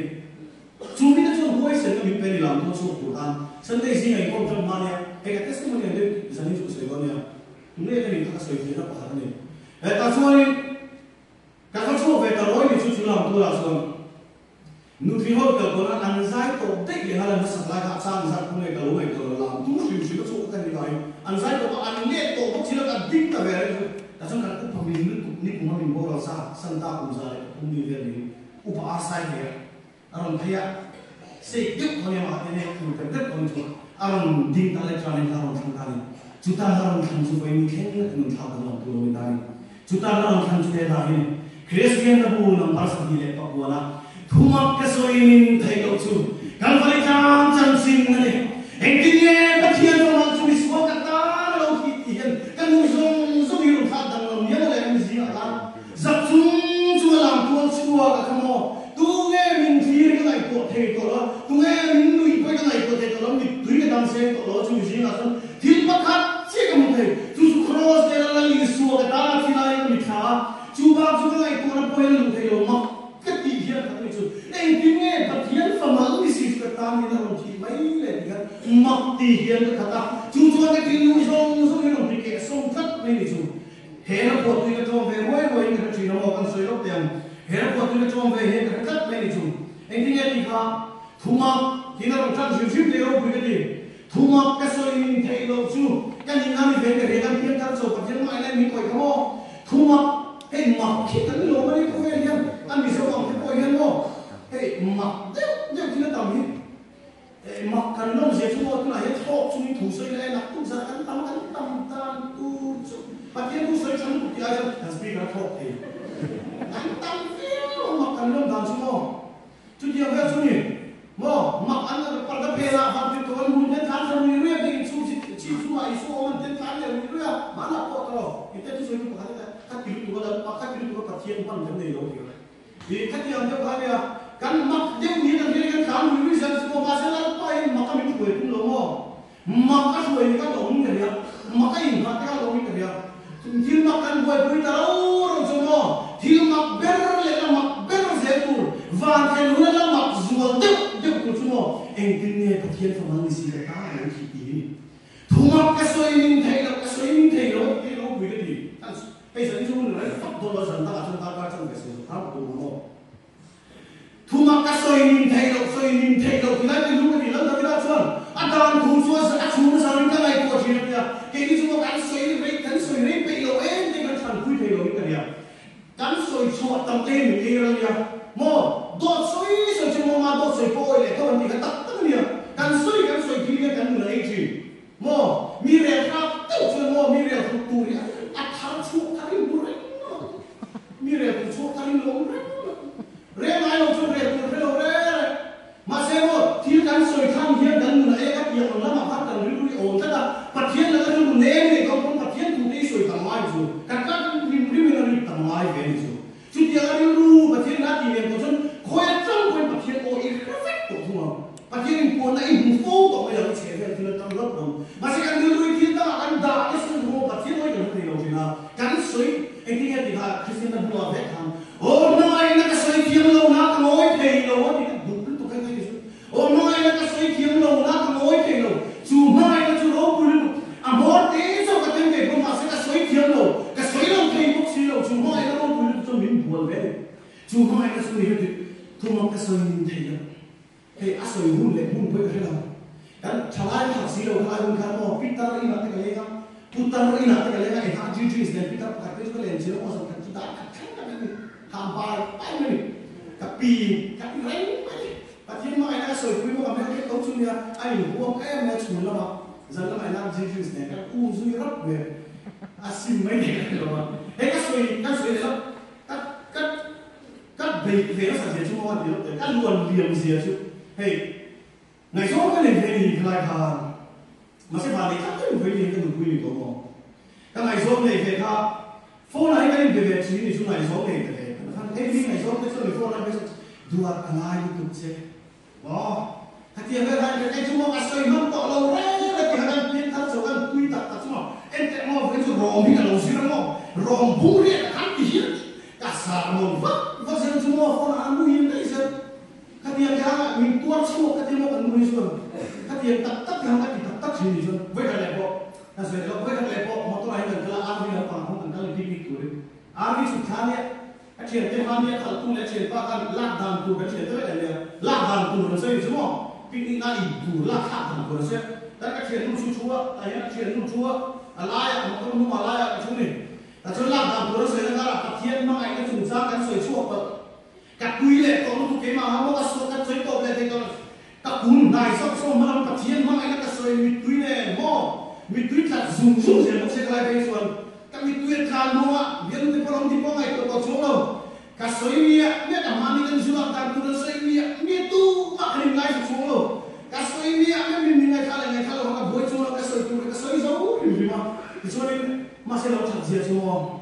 Chu mite chuan huaisen na min pe ni lam dawn chhuak tur khan Sunday zingah inkhawm tan hma nia, hei ka testimony ang deuh zanin chu ka sawi dawn nia, tunge ka nih kha ka sawi theihna pakhat a ni. Hetah chuanin ka va chhuak ve ta rawi ni chu chu lam turah chuan nutling ho kal pawn an zai tawp daih leh nghal an hmasak lai kha a chang zat khaw nge ka lo ngaihtuah lo lam tur hrim hrim a chhuak ka ni vangin an zai tawp a an let tawh bawk thil a ka ding ta ve reng chu tah chuan kan upa min lutuk ni kum a min boral sa Santa kum za leh pathum mi vel niin upa a sai thei a. A rawn phei a, seih deuh thaw nia mahte nek tur deuh deuh thaw chu a rawn ding ta leh chuanin a rawn thlang ta a ni. Chuta a rawn thlan chu vawiin thleng a nun thlak danglam tur a ni ta a ni. Chuta a rawn thlan chu he hla hi a ni, Kristian na bu number 29 a thumak ka sawiin theih loh chu Kalvari tlang chanchin a ni. Engtin nge Pathian famal chu misual ka tan a lo thih tih hian ka nu zawng zawng hi rawn thlak danglam mial leh a mizingah khan Zak chung chung a lam tual chhuak a kha maw? Tunge min thlir ka ngaihtuah thei tawh lo a, tunge min nuih pawh ka ngaihtuah thei tawh lo, mittui ka dang seng tawh lo a, chumi zingah chuan thil pakhat chiah ka hmu thei, chu chu Kraws nena Lal Isua ka tan a thi laiin ka mitthla a, chu bak chu ka ngaihtuahna pawh hian a luh thei lo mak ka tih hian khat a ni chu, engtin nge Pathian fa mal ni si chu ka tan hian a rawn thih mai le tih khan mak tih hian ka khat a, chu chuan ka thinlung zawng zawng hi rawn ti kehsawm tlat mai ni chu. He la phuah tui ka ṭawng ve ruai ruaiin ka hre ṭhin a maw kan sawi lawk teh ang. He la phuah tui ka ṭawng ve hian ka hre tlat mai ni chu. Engtin nge tih kha? Thumak tiin a rawn ṭan hrim hrim thei ropui ka ti. Thumak ka sawi nin theih loh chu ka nih nan i ven ka hria kan pian thar chaw Pathian hmangaihna. Pathian thu sawi tha lutuk tih ai chuan kan speaker a thlawk thei. An tam viau ang mak kan lawm dan chu maw? Chutiang vel chu ni maw? Mak an parda phelah van tir tawh an hmun ten tlan thla rui rui a, biakinn chhung chi chi chungah Isua awm an ten tlan leh rui rui a, mahna pawh ta lo. Ite thusawi tu pakhat ete kha ti lutuk a Lalpa kha ti lutuk a Pathian hman kan nei lo ti a. Ih khatiang deuh kha nia, kan mak deuh niin kan hria kan tlan rui rui zel chu maw? Mahse Lalpa hian mak a min hruai tum lo maw? Mak a hruai ni kha ka awm ka ria, mak a inngah te kha ka awm in ka ria. Thil mak kan buaipui ta ro ro chu maw? Thil mak ber leh la mak ber zel tur, van thlen huna la mak zual deuh deuh tur chu maw? Engtin nge Pathian famal ni si ka ta a lo thih ti hi? Thu mak ka sawi ning theih loh, ka sawi ning thei lo a ti ropui ka ti. Hei zan hi chu hun rei fak dawn lo, zan dangah chuan darkar chan ve sawi zawk hram ka tum ang maw? Thuma ka sawi nin theih loh, sawi nin theih loh ti lai te lung a ni lo Davida chuan a dan thu chu a chhung nasa rin ka ngaihtuah thin a tia, keini chu maw kan sawi rei, kan sawi rei peih loh em te kan chhanpui thei lo in ka nia, kan sawi chhuah tam em in ei ral nia maw, dawt sawi sawi chu maw ma dawt sawi pawh awi leh tho an ti kha tak tak a nia, kan sawi kan sawi thil hian kan nun a ei thin maw, mi rel hrap deuh chuan maw mi rel hrut tur hi a thar chhuak thar in hmu reng lo. Mi rel tur chhuak thar in lawm reng lo. Rel ngai lo chuan rel tur hre lo re re. Mahse maw, thil kan sawi thlang hian kan nun a ek a piah ang lamah khan kan rilru hi a awm tlat a, Pathian laka rilru nem nei dawn pawn Pathian thu te hi sawi tam ngai chu kan tan rim rim in a rit tam ngai ve ni chu. Chutiang a rilru Pathian in a tih nem tawh chuan khawi atang pawhin Pathian aw i hre vek tawh thung ang. Pathian in puanna i hmu fo tawh mai ang i chheh vel thil atang hlauh pawn. Mahse kan rilru hi thil dangah kan dah te sawi thu maw Pathian aw hi kan hre thei lo thin a, kan sawi engtin nge tih kha Kristian na hnuah vek khan aw hmangaihna ka sawi thiam lo na ka ngawi thei lo a ti ka duh lutuk hei hei chu aw hmangaihna ka sawi thiam lo na ka ngawi thei lo chu hmangaihna chu ropui lutuk a hmawr te zawk a tem thei pawh mahse ka sawi thiam lo ka sawi lo thei bawk si lo chu hmangaihna ropui lutuk chuan min bual ve a ni chu hmangaihna chu ni hi thuma ka sawi nin thei lo. Hei a sawi hun leh hmun pawh i ka hre lo. Kan thalai kha si lo khalai hun khan maw Peter inah te ka leng a, Putar inah te ka leng a, engah G-Jeans nen Peter pakhat te chu ka len chin a maw zan khat chu dar khat thleng tak an ni. Ham bai bai mai ni. Ka pi ka ti reng mai ni. Pathian hmangaihna ka sawipui bawk a hmel khet tho chu nia a inhuam em mai a chhun lamah zan lamah inah G-Jeans nen kan um zui rap mai a sim mai ni ka hre lo a. Hei ka sawi kan sawi leh lo ka ka Ka beih ve nasa zia chu maw a ti lo teh, ka luan liam zia chu hei ngaihzawng ka nei ve ni khalai khan mahse van nei thlap deuh ve ni ka nupui ni tawh maw ka ngaihzawng nei ve kha phone ah hi kan inbe ve thin ni chu ngaihzawng nei ta ve khan hei mi ngaihzawng te chuan mi phone ah hi duat a ngai lutuk che maw khatiang vel khan kei chu maw ka sawi hman tawh lo reng a ti khan an pian thar chho kan tui tak tak chu maw enteh maw vawiin chu rawm hi ka lo zir a maw rawm bung riat a khan ti hian Ka sermon vak vak zel chu maw phone ah an muhil daih zel. Khatiang te hanga min tuar chhuak ka ti maw kan nuhi chuan khatiang tak tak te hang ka ti tak tak thin ni chuan vawikhat leh pawh ka sawi loh vawikhat leh pawh motor ah hian kan kal a RV lampang ah khan kan kal ni picnic turin RV chhuk thla nia ka thiante hma nia khalh tu leh thianpa khan lak dan tur kan thiante vek an nia lak dan tur an sawi ni chu maw picnic na in tur lak thlak dan tur an sawi a tan ka thiannu chu thu a tah hian a thiannu thu a a laiah motor hnung a laiah ka thu ni Ka chuan lak dan tur a sawi na karah Pathian hmangaihna chungchang kan sawi chhuak palh. Ka tui leh tawh lutuk keimah anga maw ka suak kan sawi tawp leh thei tawh lo. Ka kun hnai sawk sawk hmalam Pathian hmangaihna ka sawi mittui nen maw mittui tlat zung zung zel bawk se ka lai phei chuan ka mittui a tlan hnu ah bialute pawh lo ti pawh ngaihtuah tawh chuang lo. Ka sawi miah miah ka hmani kan zu lak dan tur an sawi miah miah tumah kan inngaithla chuang lo. Ka sawi miah miah min min ngaithla leh ngaithla lo kha ka buai chuang lo ka sawi tur hi ka sawi zo hrim hrim a. Tichuanin mahse lo that zia chu maw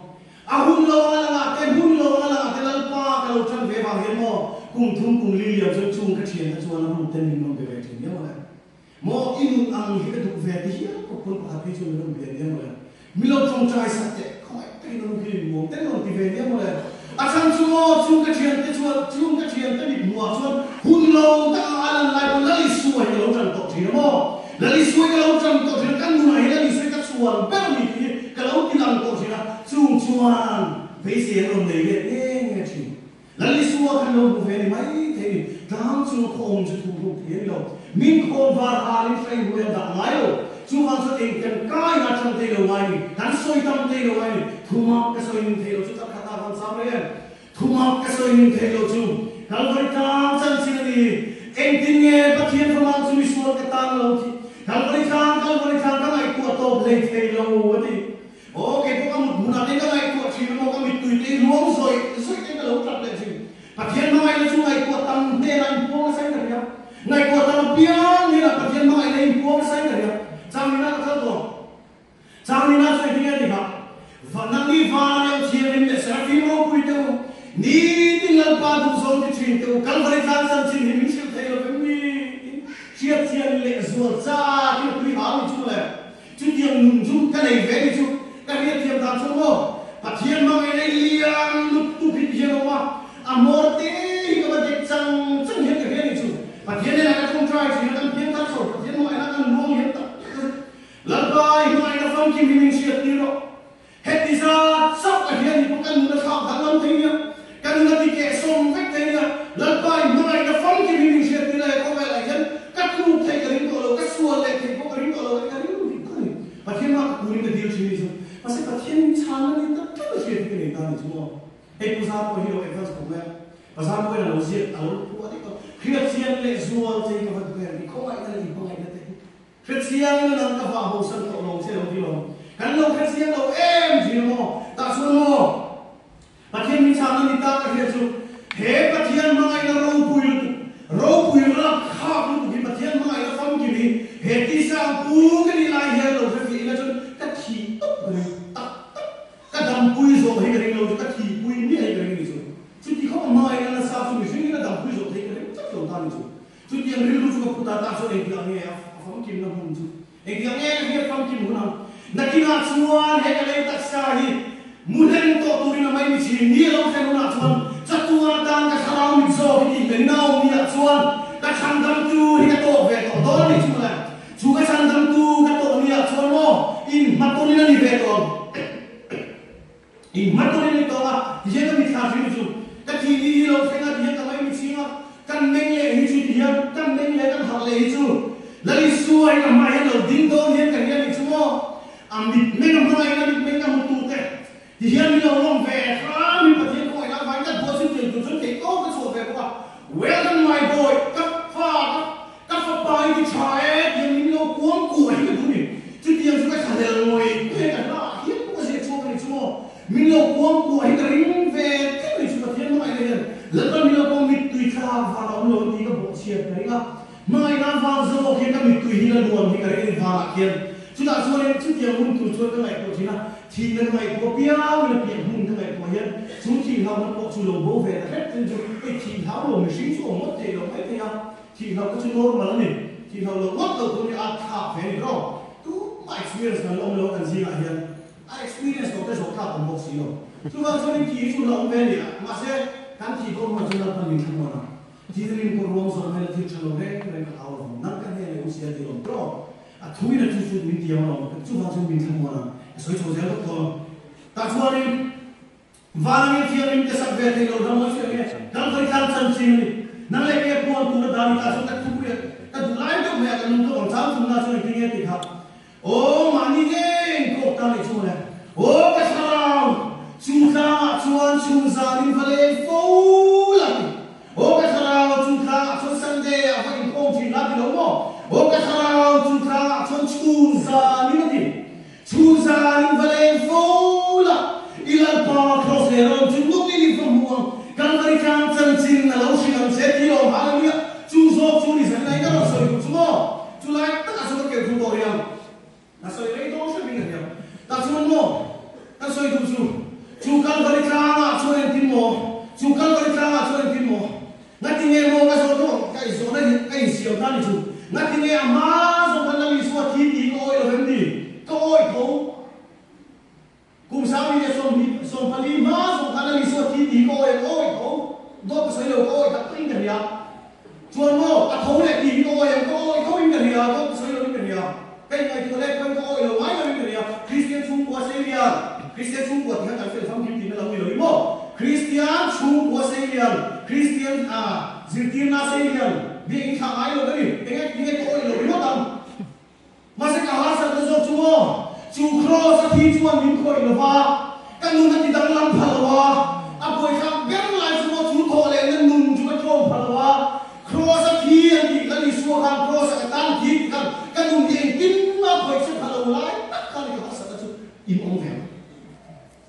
a hun lo anga langah te hmun lo anga langah te Lalpa ka lo tan ve vang hian maw kum thum kum li liam chuan chung ka thian kha chuan a room ten min rawn be ve thin nia mawle. Maw i nun ang hi ka duh ve ti hial kawp pawn pakhat phei chuan min rawn be nia mawle. Mi lo tawngtai sak teh khawngaih takin a rum khi in muang ten rawn ti ve nia mawle. A chhan chu maw chung ka thiante chuan chung ka thiante mit hmuhah chuan hun lo tak ang a lan lai pawn Lal Isua hi ka lo tan tawh thin a maw. Lal Isua hi ka lo tan tawh thin a ka nunah hi Lal Isua hi ka chhuan ber a ni tih hi ka lo ti lang tawh thin a chung chuan beisei an rawn nei let nge nge thin. Lal Isua khan lo hmu ve ni mai thei ni, tlang chu khaw awm chu thu hluk thei a ni lo. Min khawn var halin hrei hmui an dah ngai lo. Chuvang chuan eng kan kai na than thei lo ngai ni, kan sawi tam thei lo ngai ni. Thumak ka sawi ning thei lo chu tak khat ah van cham reng em? Thumak ka sawi ning thei lo chu Kalvari tlang chanchin a ni. Engtin nge Pathian famang chu misual ka tan lo tih Kalvari tlang, Kalvari tlang ka ngaihtuah tawp hlei thei lo a ti. Aw, kei pawh ka mut. thin te u, Kalvari tlang chanchin hi min hrilh thei lo vem ni? Tiin hriatchian leh zual chak in a tui hau ni chu le. Chutiang nun chu ka nei ve ni chu ka hriatthiam dan chuan maw Pathian hmangaihna i lian lutuk hi ti hian a awm a, a hmawr te hi ka va dek chang chang hian ka hria ni chu. Pathian hnenah ka tawngtai thin a, kan piang thar chho Pathian hmangaihna kan luang hian tak tak a Lalpa i hmangaihna famkim hi min hriattir rawh. Heti zat chauh a hian hi pawh kan nun a thlak danglam thei nia, kan nun a ti kehsawm vek thei nia. Lalpa i hmangaihna famkim hi min hriattir a, he khawvelah hian ka tluk thei ka ring tawh lo, ka sual leh thei pawh ka ring tawh lo, ka ring dik tak a ni. Pathian mah ka kurin ka dil thin ni chu. Mahse Pathian in chhanna ni tak tak a hriat hi ka nei ta ni chu maw. Hei Pu Zar pawh hi lo advance khawp mai a, Pa Zar pawhin a lo ziak, a lo phuah daih tawh. Hriatchian leh zual che hi ka va duh em, i khawngaihna leh i hmangaihna te hi. Hrechiang in nang ka vah bo san tawh lo che lo ti lo. Kan lo hrechiang lo em thin a maw? Tah chuan maw? Pathian min chhang a ni ta ka hria chu he Pathian hmangaihna ropui lutuk, ropui rapthlak lutuk hi Pathian hmangaihna famkim hi he tisa ang pu ka nih lai hian lo hrefiah ila chuan ka thih tawp ka ring tak tak. Ka dampui zawh hi ka ring lo chu ka thihpui miah hi ka ring ni chu. Chuti khawp a hmangaihna nasa chu mihring in a dampui zawh theih ka ring tlat lo ta ni chu. Chutiang rilru chu ka pu ta ta chuan engtiang nge a famkimna hmun chu engtiang nge ka hriat famkim hun ang? Nakinah chuan he ka lei taksa hi mu hleng tawh turin a mai mi chin ni a lo thlen hunah chuan chatuan atan ka thlarau mit zawk hi tih men nau mi ah chuan ka chhandamtu hi ka tawk ve tawh dawn a ni chu mawle. Chu ka chhandamtu ka tawh ni ah chuan maw inhmatawnin a ni ve tawh ang. Inhmatawnin a ni tawh a, tihian ka mitthla hrim chu ka thih ni hi lo thleng a, tihian ka mai mi ching a, kan meng leh hi chu tihian kan meng leh kan harh leh hi chu Lal Isua hi ka hmai hian lo ding dawn hian ka hria ni chu maw? A mitmeng a hmangaihna mitmeng ka hmu tu te tihian min lo lawm ve hram hi Pathian khawngaihna avangin ka duat chu tiang tur chuan theih tawp ka chhuah ve bawk a, Well done my boy, ka fa ka Ka fapa i ti tha e tiang min lo kuang kuah hi ka duh ni. Chutiang chu ka thlahlel ngawih ngawih a ka hlaah hian pawh ka ziah chhuak a ni chu maw. Min lo kuang kuah hi ka ring ve tlat a ni chu Pathian hmangaihna hian Lalpa min lo kuang mittui thlak vang a awm lo tih ka bawhchhiat ka ring a. Hmangaihna vang zawk hian ka mittui hi la luan hi ka ring a ni vanah khian. Chutah chuanin chutiang hun tur chuan ka ngaihtuah thin a, thihna ka ngaihtuah piangin a piah hmun ka ngaihtuah hian chu thih hlauhna pawh chu lo bo ve ta hrep thin chu hei thih hlau lo mihring chu awm ngawt theih loh mai thei a. Thihloh kha chu normal a ni. Thihloh loh ngawt loh tur hi a thlak ve a ni rawh. Tumah experience kan la awm lo a kan zingah hian a experience tawh te zawh tlak awm bawk si lo. Chuvang chuan in thih hi chu la awm ve a ni a, mahse kan thih dawn hunah chuan Lalpan min thlamuan ang. Thil rin pawh ruang zawh hmel a thil tha lo reng reng ka hlau lovang. Nang ka hnen leh u sia ti lawm tawh. A thuin a thu chu min tiam alawm. Chuvang chuan min thlamuan ang. Ka sawi chho zel bawk dawn. Tah chuanin. Vanangin thianghlim te sak ve thei lo ram mawi fiah nge Kalvari tlang chanchin a ni. Nang leh kei a puan tur a dan ta chuan ka thupui a ka duh lai deuh mai a ka lung tawk ang chang thumna chuan engtin nge tih kha Aw mahni ngei in kawk ta nih chu mawle Aw ka thlarau chu tlangah chuan chhun zanin va leng fo la ti Aw ka thlarau chu tlangah chuan Sunday ah va inkhawm thin la ti lo maw Aw ka thlarau chu tlangah chuan chhun zanin a ti Chhun zanin va leng fo la, i Lalpa Cross leh rawn chu nung in i va hmu ang, Kalvari tlang chanchin a lo hrilh ang che ti lawm Hallelujah! Chu zawk chu ni zan lai ka rawn sawi duh chu maw? Chu lai takah chuan ka keu thung tawh rih ang. Ka sawi rei dawn hrep in ka hria. Tah chuan maw ka sawi duh chu, chu Kalvari tlangah chuan engtin maw? Chu Kalvari tlangah chuan engtin maw? Ngatinge maw ka zawh tawh ka inzawhna hi ka insiam ta ni chu. Ngatinge a hma zawng khan Lal Isua thi tih ka awih lo em ni? Ka awih tho. Kum 10,040 hma zawng khan Lal Isua thi tih ka awih ang awih tho. Dawt ka sawi lo ka awih tak takin ka hria. Chuan maw a tho leh tih hi ka awih ang ka awih tho in ka hria dawt ka sawi lo in ka hria. Ka inngaihtuah leh pawhin ka awih lo ngai lo in ka hria. Kristian chhungkua Seilian, Kristian chhungkua tih khan kan fel famkim tihna lo ni lo i maw? Kristian chhungkua Seilian, Kristian zirtirna Seilian, biakinn thlah ngai lo ka ni. Enge tinge ka awih lo ringawt ang? Mahse ka harsatna zawk chu maw? Chu Kraws a thi chuan min khawih lo va, ka nun a ti danglam pha lo a, a buaithlak ber lai chu maw chu thawh lehna nun chu ka tlawm pha lo a, Kraws a thi an tih Lal Isua khan Kraws a ka tan thi tih khan ka nun hi engtin mah khawih che pha lo lai tak khan i ka harsatna chu in awm ve ang.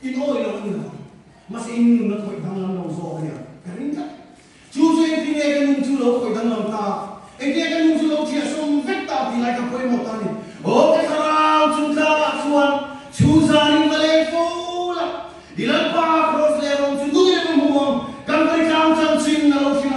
In awih lo a ni lo ang. Mahse in nunna khawih danglam lo zawk a nia ka ring tlat. Chu chu engtin nge ka nun chu lo khawih danglam ta? Engtin nge ka nun chu lo thiahsawm vek ta tih lai ka pawimawh ta a ni. Aw ka thlarau chu tlangah chuan chhun zanin va leng fo la, i Lalpa Kraws leh rawng chu nungin a va hmu ang, Kalvari tlang chanchin a lo hrilh ang.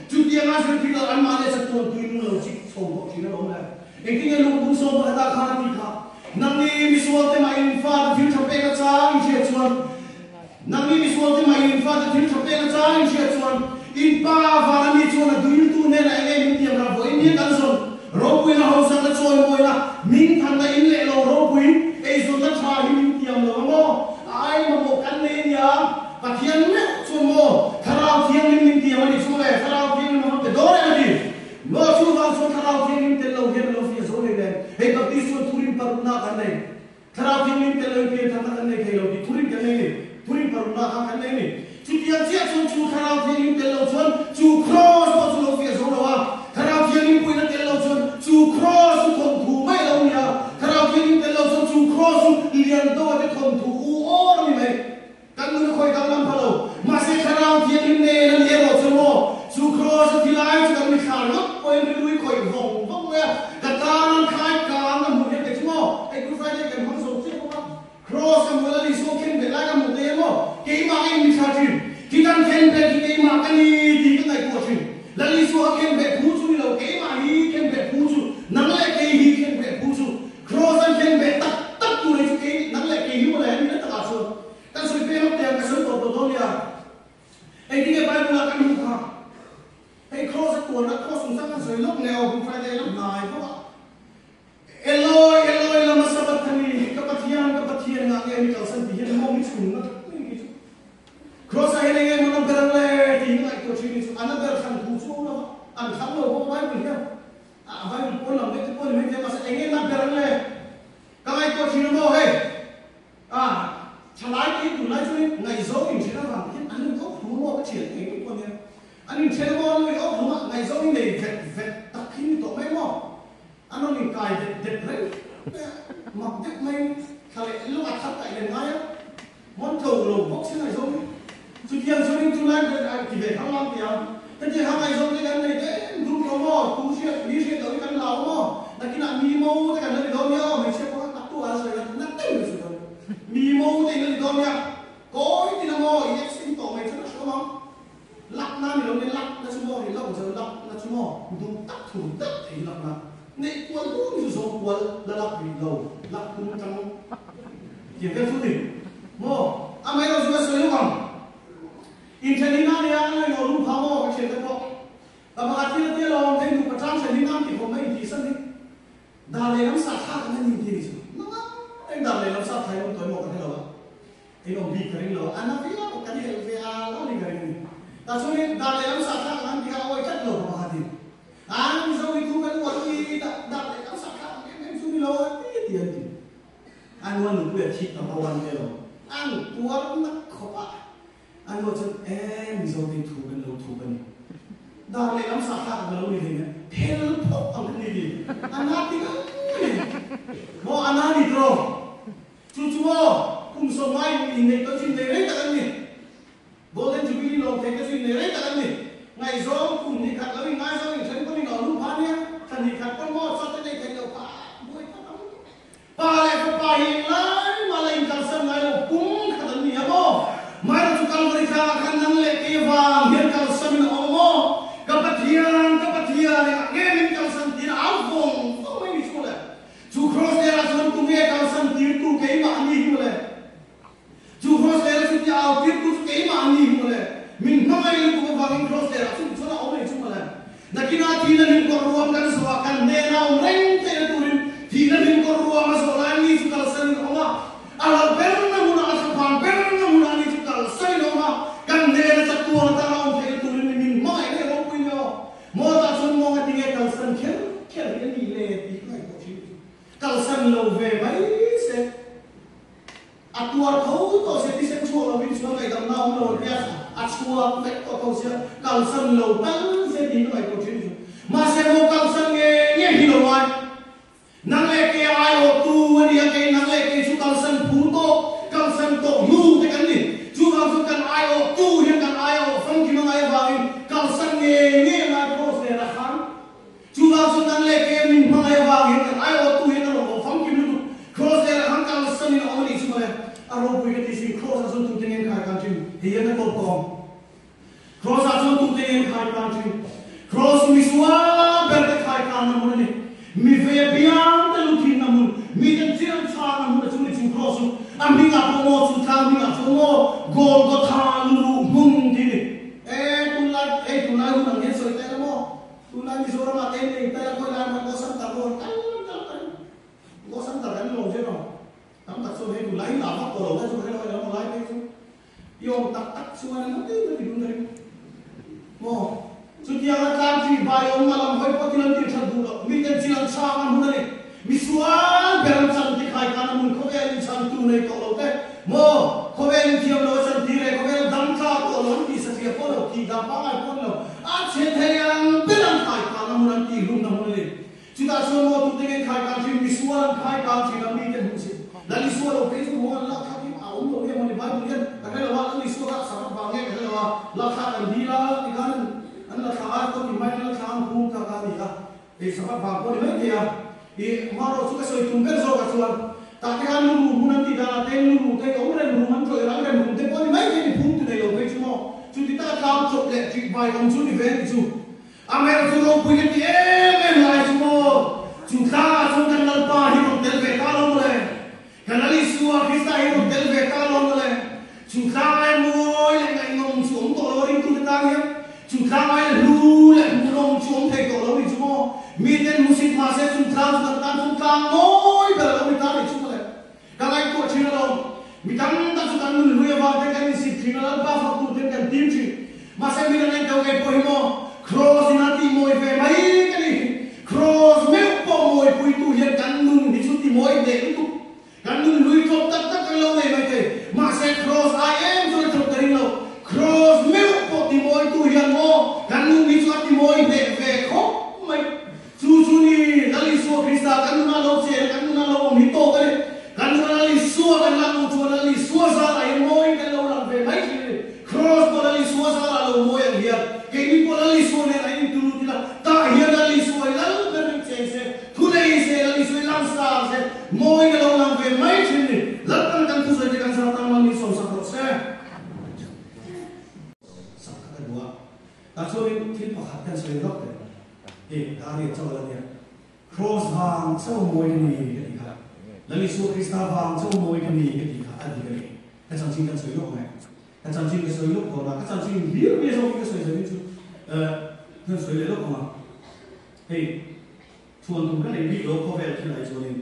Chutianga zirtir lo anmahni a chatuan tui nung lo chik chho bawk thin alawm le. Engtin nge lungphung sawm pakhat ah khan a ti kha? Nangni misual te mah in fate thil tha pek a chang in hriat chuan, Nangni misual te mah in fate thil tha pek a chang in hriat chuan, in pa vana mi chuan a duiltu hnenah enge min tiam rah vawiin hian kan zawn ropuina hausakna chawimawina min thanna in leh lo ropui eizawnna tha hi min tiam lo ang aw. A ai mamawh kan nei ania. Pathian meuh chuan maw Thlarau Thianghlim min tiam a nih chu le, Thlarau Thianghlim a va pe dawn em a ti. Maw chuvang chuan Thlarau Thianghlim tel lo hian a lo fiah zo hlei nen. Hei Baptist chuan thurin parukna kan nei. Thlarau Thianghlim tel loin piantharna kan nei thei lo tih thurin kan nei a ni. Thurin parukna kha kan nei a ni. Chutiang chiah chuan chu Thlarau Thianghlim tel lo chuan chu Kraws pawh chu lo fiah zo lo a. Thlarau Thianghlim puihna tel lo chuan chu Kraws chu thawnthu mai a lo ni a. Thlarau Thianghlim tel lo chuan chu Kraws chu lian deuha te thawnthu u awr a ni mai. Kan nun a khawi danglam pha lo. Mahse Thlarau Thianghlim nen a ni erawh chu maw? Chu Kraws a thi lai chu kan mithla ringawt pawhin rilui khawih vawng vawng mai a. Ka tan an khai kang a hmuh hian kei chu maw? Hei Good Friday kan hmang zo chiah bawk a. Kraws ka hmuh la ni saw khen bet lai ka hmuh thei em aw? Keimah ka inmithla thin. Khi kan khen bet hi keimah ka ni tih ka ngaihtuah thin. Lal Isua kha khen bet phu chu ni lo, keimah hi khen bet phu chu, nang leh kei hi khen bet phu chu. Kraws an khen bet tak tak tur hi chu kei nang leh kei hi mawle a ni na takah chuan kan sawi peng lawk teh ang, ka sawi tawp tawh dawn nia. Engtin nge Bible ah kan hmuh kha? Hei kraws a tuarna kraws chungchang kan sawi lawk nge aw Good Friday lam hnai bawk a. Eloi, Eloi, lama sabachthani, ka Pathian, ka Pathian, ngah nge mi kalsan tih hian mawng hi chhun na tak mai ni chu. Kraws ah hian enge maw na ber le tih hi ka ngaihtuah thin ni chu. A na ber thlan thu chu awm lo va, an thlang lo bawk Bible hian. A Bible pawn lam deuh te pawh ni mai thei a, mahse enge na ber le ka ngaihtuah thin a maw hei. A thalai te hi tunlai chuan ngaihzawng inthen avang hian an in awk hlum maw ka thian eng eng pawh nia. An inthen a maw an lo in awk hlum a, ngaihzawng in nei vet vet tak hi ni tawh mai maw. An rawn inkai det det reng mai a, mak deuh maiin thla leh lawk a thar kaih len ngai a, mawn tlo lo bawk si ngaihzawng hi. Chutiang chuanin chulai ber a ti ve thang lang tia, hetiang kha ngaihzawng te kan nei te em dum lo maw, tu hriat, mi hriat loh hi kan hlau maw, nakinah mi mo te kan la ni dawn nia aw, hmeichhia pawh kha tak tu a sawi la, na deuh in a sawi dawn, mi mo te in la ni dawn nia, kawi tina maw i accident tawh mai chuan a hre awm ang. Lakna ni lo nge lakna chu maw ri lo zo lakna chu maw duh tak thur deuh thei lakna neih kual dun chu zawng kual la lak rih lo lak tum tang tiang vel chu ni maw amaherawh chu ka sawi lawk ang inthen hi na nia a ngaihnaw lung pha maw ka thian te pawh ka pakhat thil a tia lo ang thei nupa tang then hi nam ti khawp mai intih san hi dar lehlam sa thlak ang a ni tih ni chu nanga eng dar lehlam sa thlai awm tawi maw ka hre lo a. In awm bik ka ring lo, a na viau kan helh ve a lo ni ka ring a ni. Tah chuanin dar lehlam sa thlak ang an ti kha a awi tlat lo ka pakhatin. An Mizo hi thu kan uar hi dar lehlam sa thlak ang em em chu ni lo a ti ti an ti. A nu a nupui a thik ta ho an ti lo. An tuar nak khawp a. A nu chuan e Mizo te thu kan lo thup a ni. Dar lehlam sa thlak ang ka lo ni hlei nen phel phawk ang ka ni ti. A na ti ngang a ni. Maw a na ni tawh. Chu chu maw kum sawmngai inneih tawh chu innei rei tak an ni. Golden Jubilee lawm thei te chu innei rei tak an ni. Ngaihzawng kum hnih khat lo inngaizawng inthen pawn in awm pha nia, thla hnih khat pawn maw chawt te nei thei lo pha buai tak ang. Pa leh fapa hi englai mah la inkalsan ngai lo pum khat an ni a maw? Mailo chu Kalvari tlangah khan nang leh kei avang hian kalsan in a awm a maw? Ka Pathian, ka Pathian, engah nge min kalsan tiin a au vawng vawng mai ni chu le. Chu kraws lehah chuan tunge kalsan tirtu keimah a ni hi mawle. Chu kraws lehah chu tia au tirtu chu keimah a ni hi mawle. Min hmangaih lutuk avangin kraws lehah chu chuan a awm reng chu mawle. Nakinah thihna hlim kawr ruam kan zawh a, kan hnena awm reng theihna turin thihna hlim kawr ruam a zawh lai ni chu kalsan in a awm a. A hlauh berna hmunah, a thlaphang berna hmunah ni chu kalsan in a awm a, kan hnena chatuan atana awm theihna turin ni min hmangaih reng ropui ni aw. Mawta chuan mawnga tinge kalsan kher kher hi a nih le tih ka ngaihtuah thin chu. Kalsan lo ve mai se, a tuar tho tawh sia, thisen chhuak lovin chuan ngaihdamna awm lo ania, a chhuak vek tawh tho sia, kalsan lo tal se tih ka ngaihtuah thin chu. Mahse maw kalsan nge nge hi lo ngai. Nang leh kei a aiawhtu a ni a, kei nang leh kei chu kalsan phu tawh, kalsan tawh hnu te kan ni. Chuvang chuan kan aiawhtu hian kan aiawh famkim a ngai avangin kalsan ngei ngei a ngai cross nen a khan. Chuvang chuan nang leh kei a min hmangaih avangin kan aiawhtu hian a rawn awh famkim lutuk cross nen a khan kalsanin a awm a nih chu mawle. A ropui ka ti sin, cross ah chuan tute ngen khai kan thin, hei hian a tawp tawng. Cross ah chuan tute ngen khai kan thin. thin. Cross mi sual ber te khai kan na hmun a ni. Mi ve apiang te lu thin na hmun, mi ten chiang tha na hmun a chu ni chu cross chu. A hming ah pawh maw chu tlang hming ah chuan maw Golgotha lu ruh hmun ti ni. E tunlai hei tunlai hun ang hian sawi ta ila maw tunlai Mizoram ah te nei ta ila khawi lai maw Gosam tar rawn kal kal kal Gosam tar kan ni lo zet ang. Tam tak chuan hei tunlai hi lah vak tawh lo lai chu ka hre lo a eng emaw lai phei chu i awm tak tak chuan emaw ti mai ti dun ka ring maw. Chutianga tlang chi vai awm a lam hawi pawh thil an tih that duh loh miten chil an chhang a hmun a ni. Misual ber an chan ti khai khan a hmun khawvel in chhan tu nei tawh lo te maw khawvel in thiam lo a chan ti leh khawvel dam tla tawh lo an tih satliah pawh lo tih dan pangngai pawh ni lo a chhe thei ang ber an khai khan a hmun an tih hlum na hmun a ni. Chutah chuan maw tute nge khai kang thin, misual an khai kang thin a, mite hmuh si. Lal Isua lo phei chu maw an lak thlak hi a awm lo nge mawni Bible hian ka hre lo a, Lal Isua kha Sabbath vang nge ka hre lo a, lak thlak an dil a tikhan an la thlah a, kawt in maiin an la thlah an phum kha kha a ni a, hei Sabbath vang pawh ni mai thei a. Ih, marawh chu ka sawi tum ber zawk ah chuan tah te khan lu ruh hmun an tih dan ah te lu ruh te awm rem rum an tlawih rang rem rum te pawh ni mai thei ni phum tu nei lo phei chu maw chuti ta tlang chawp leh ṭih vai awm chu ni ve ni chu. A hmel chu ropui ka ti em em lai chu maw? Chu tlangah chuan kan Lalpa hi rawn tel ve ta lo mawle. Kan Lal Isua Krista hi rawn tel ve ta lo mawle. Chu tlangai mawi leh ngaihnawm chu awm tawh lo a ringtute tan hian chu tlangai leh hlu leh hmuhnawm chu awm thei tawh lo ni chu maw? Miten hmusit mahse chung tlang chu kan tan chuan tlang mawi ber a lo ni ta ni chu mawle. Ka ngaihtuah thin alawm. Mi tam tak chu kan nun hlui avang te kan insip thin a, Lalpa fak tur ten kan tim thin. Mahse mi dang engto ngei pawh hi maw Kraws in a tih mawi ve mai ka ni. Kraws meuh pawh mawipuitu hian kan nun hi chu ti mawi hneh lutuk. Kan nun hlui tlawp tak tak kan lo nei mai thei. Mahse Kraws ai em chuan a tlawp ka ring lo. Kraws meuh pawh ti mawitu hian maw kan nun hi chu a ti mawi hneh ve khawp mai. Chu chu ni, Lal Isua Krista kan nunah lo che la, kan nunah lo awm hi tawk a ni. Kan nunah Lal Isua kan lak hmuh chuan Lal Isua zarah hian mawiin kan lo lang ve mai thin a ni. Kraws pawh Lal Isua zarah lo mawi ang hian, keini pawh Lal Isua nen a intulut ila, tah hian Lal Isua hi Lal ber ring cheng se, thu nei se, Lal Isua hi lang sar se, mawiin a lo lang ve mai thin a ni. Lalpan kan thusawi te kan zar tan mal min sawmsak rawh se. Sak kha ka duh a, tah chuanin thil pakhat kan sawi lawk teh. Hei Daniel chauh ala nia. Kraws vang chauh mawi ka ni ka tih kha. Lal Isua Krista vang chauh mawi ka ni ka tih kha a dik a ni. Ka chanchin kan sawi lawk mai. Ka chanchin ka sawi lawk dawn a, ka chanchin hlir mai zawk hi ka sawi zanin chu kan sawi leh lawk ang a. Hei chhuan tur ka nei bik lo khawvel thil ai chuanin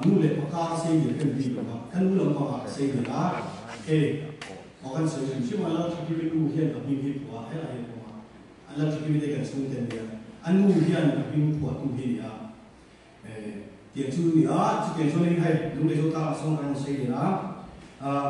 nu leh pa kar sei lian ka ni bik lo a, ka nu lampangah ka sei lian a. Hei aw kan sawi hrim hrim a, Lalthakimi nu hian ka hming hi phuah a, helai hian pawh a. An la thikimi te kan chhung te nia, a nu hian a hming phuahtu hi nia. Eh, tiang chu nia, chutiang chuanin hei Lunglei Zo tlangah sawn kan rawn sawi leh a. Ah,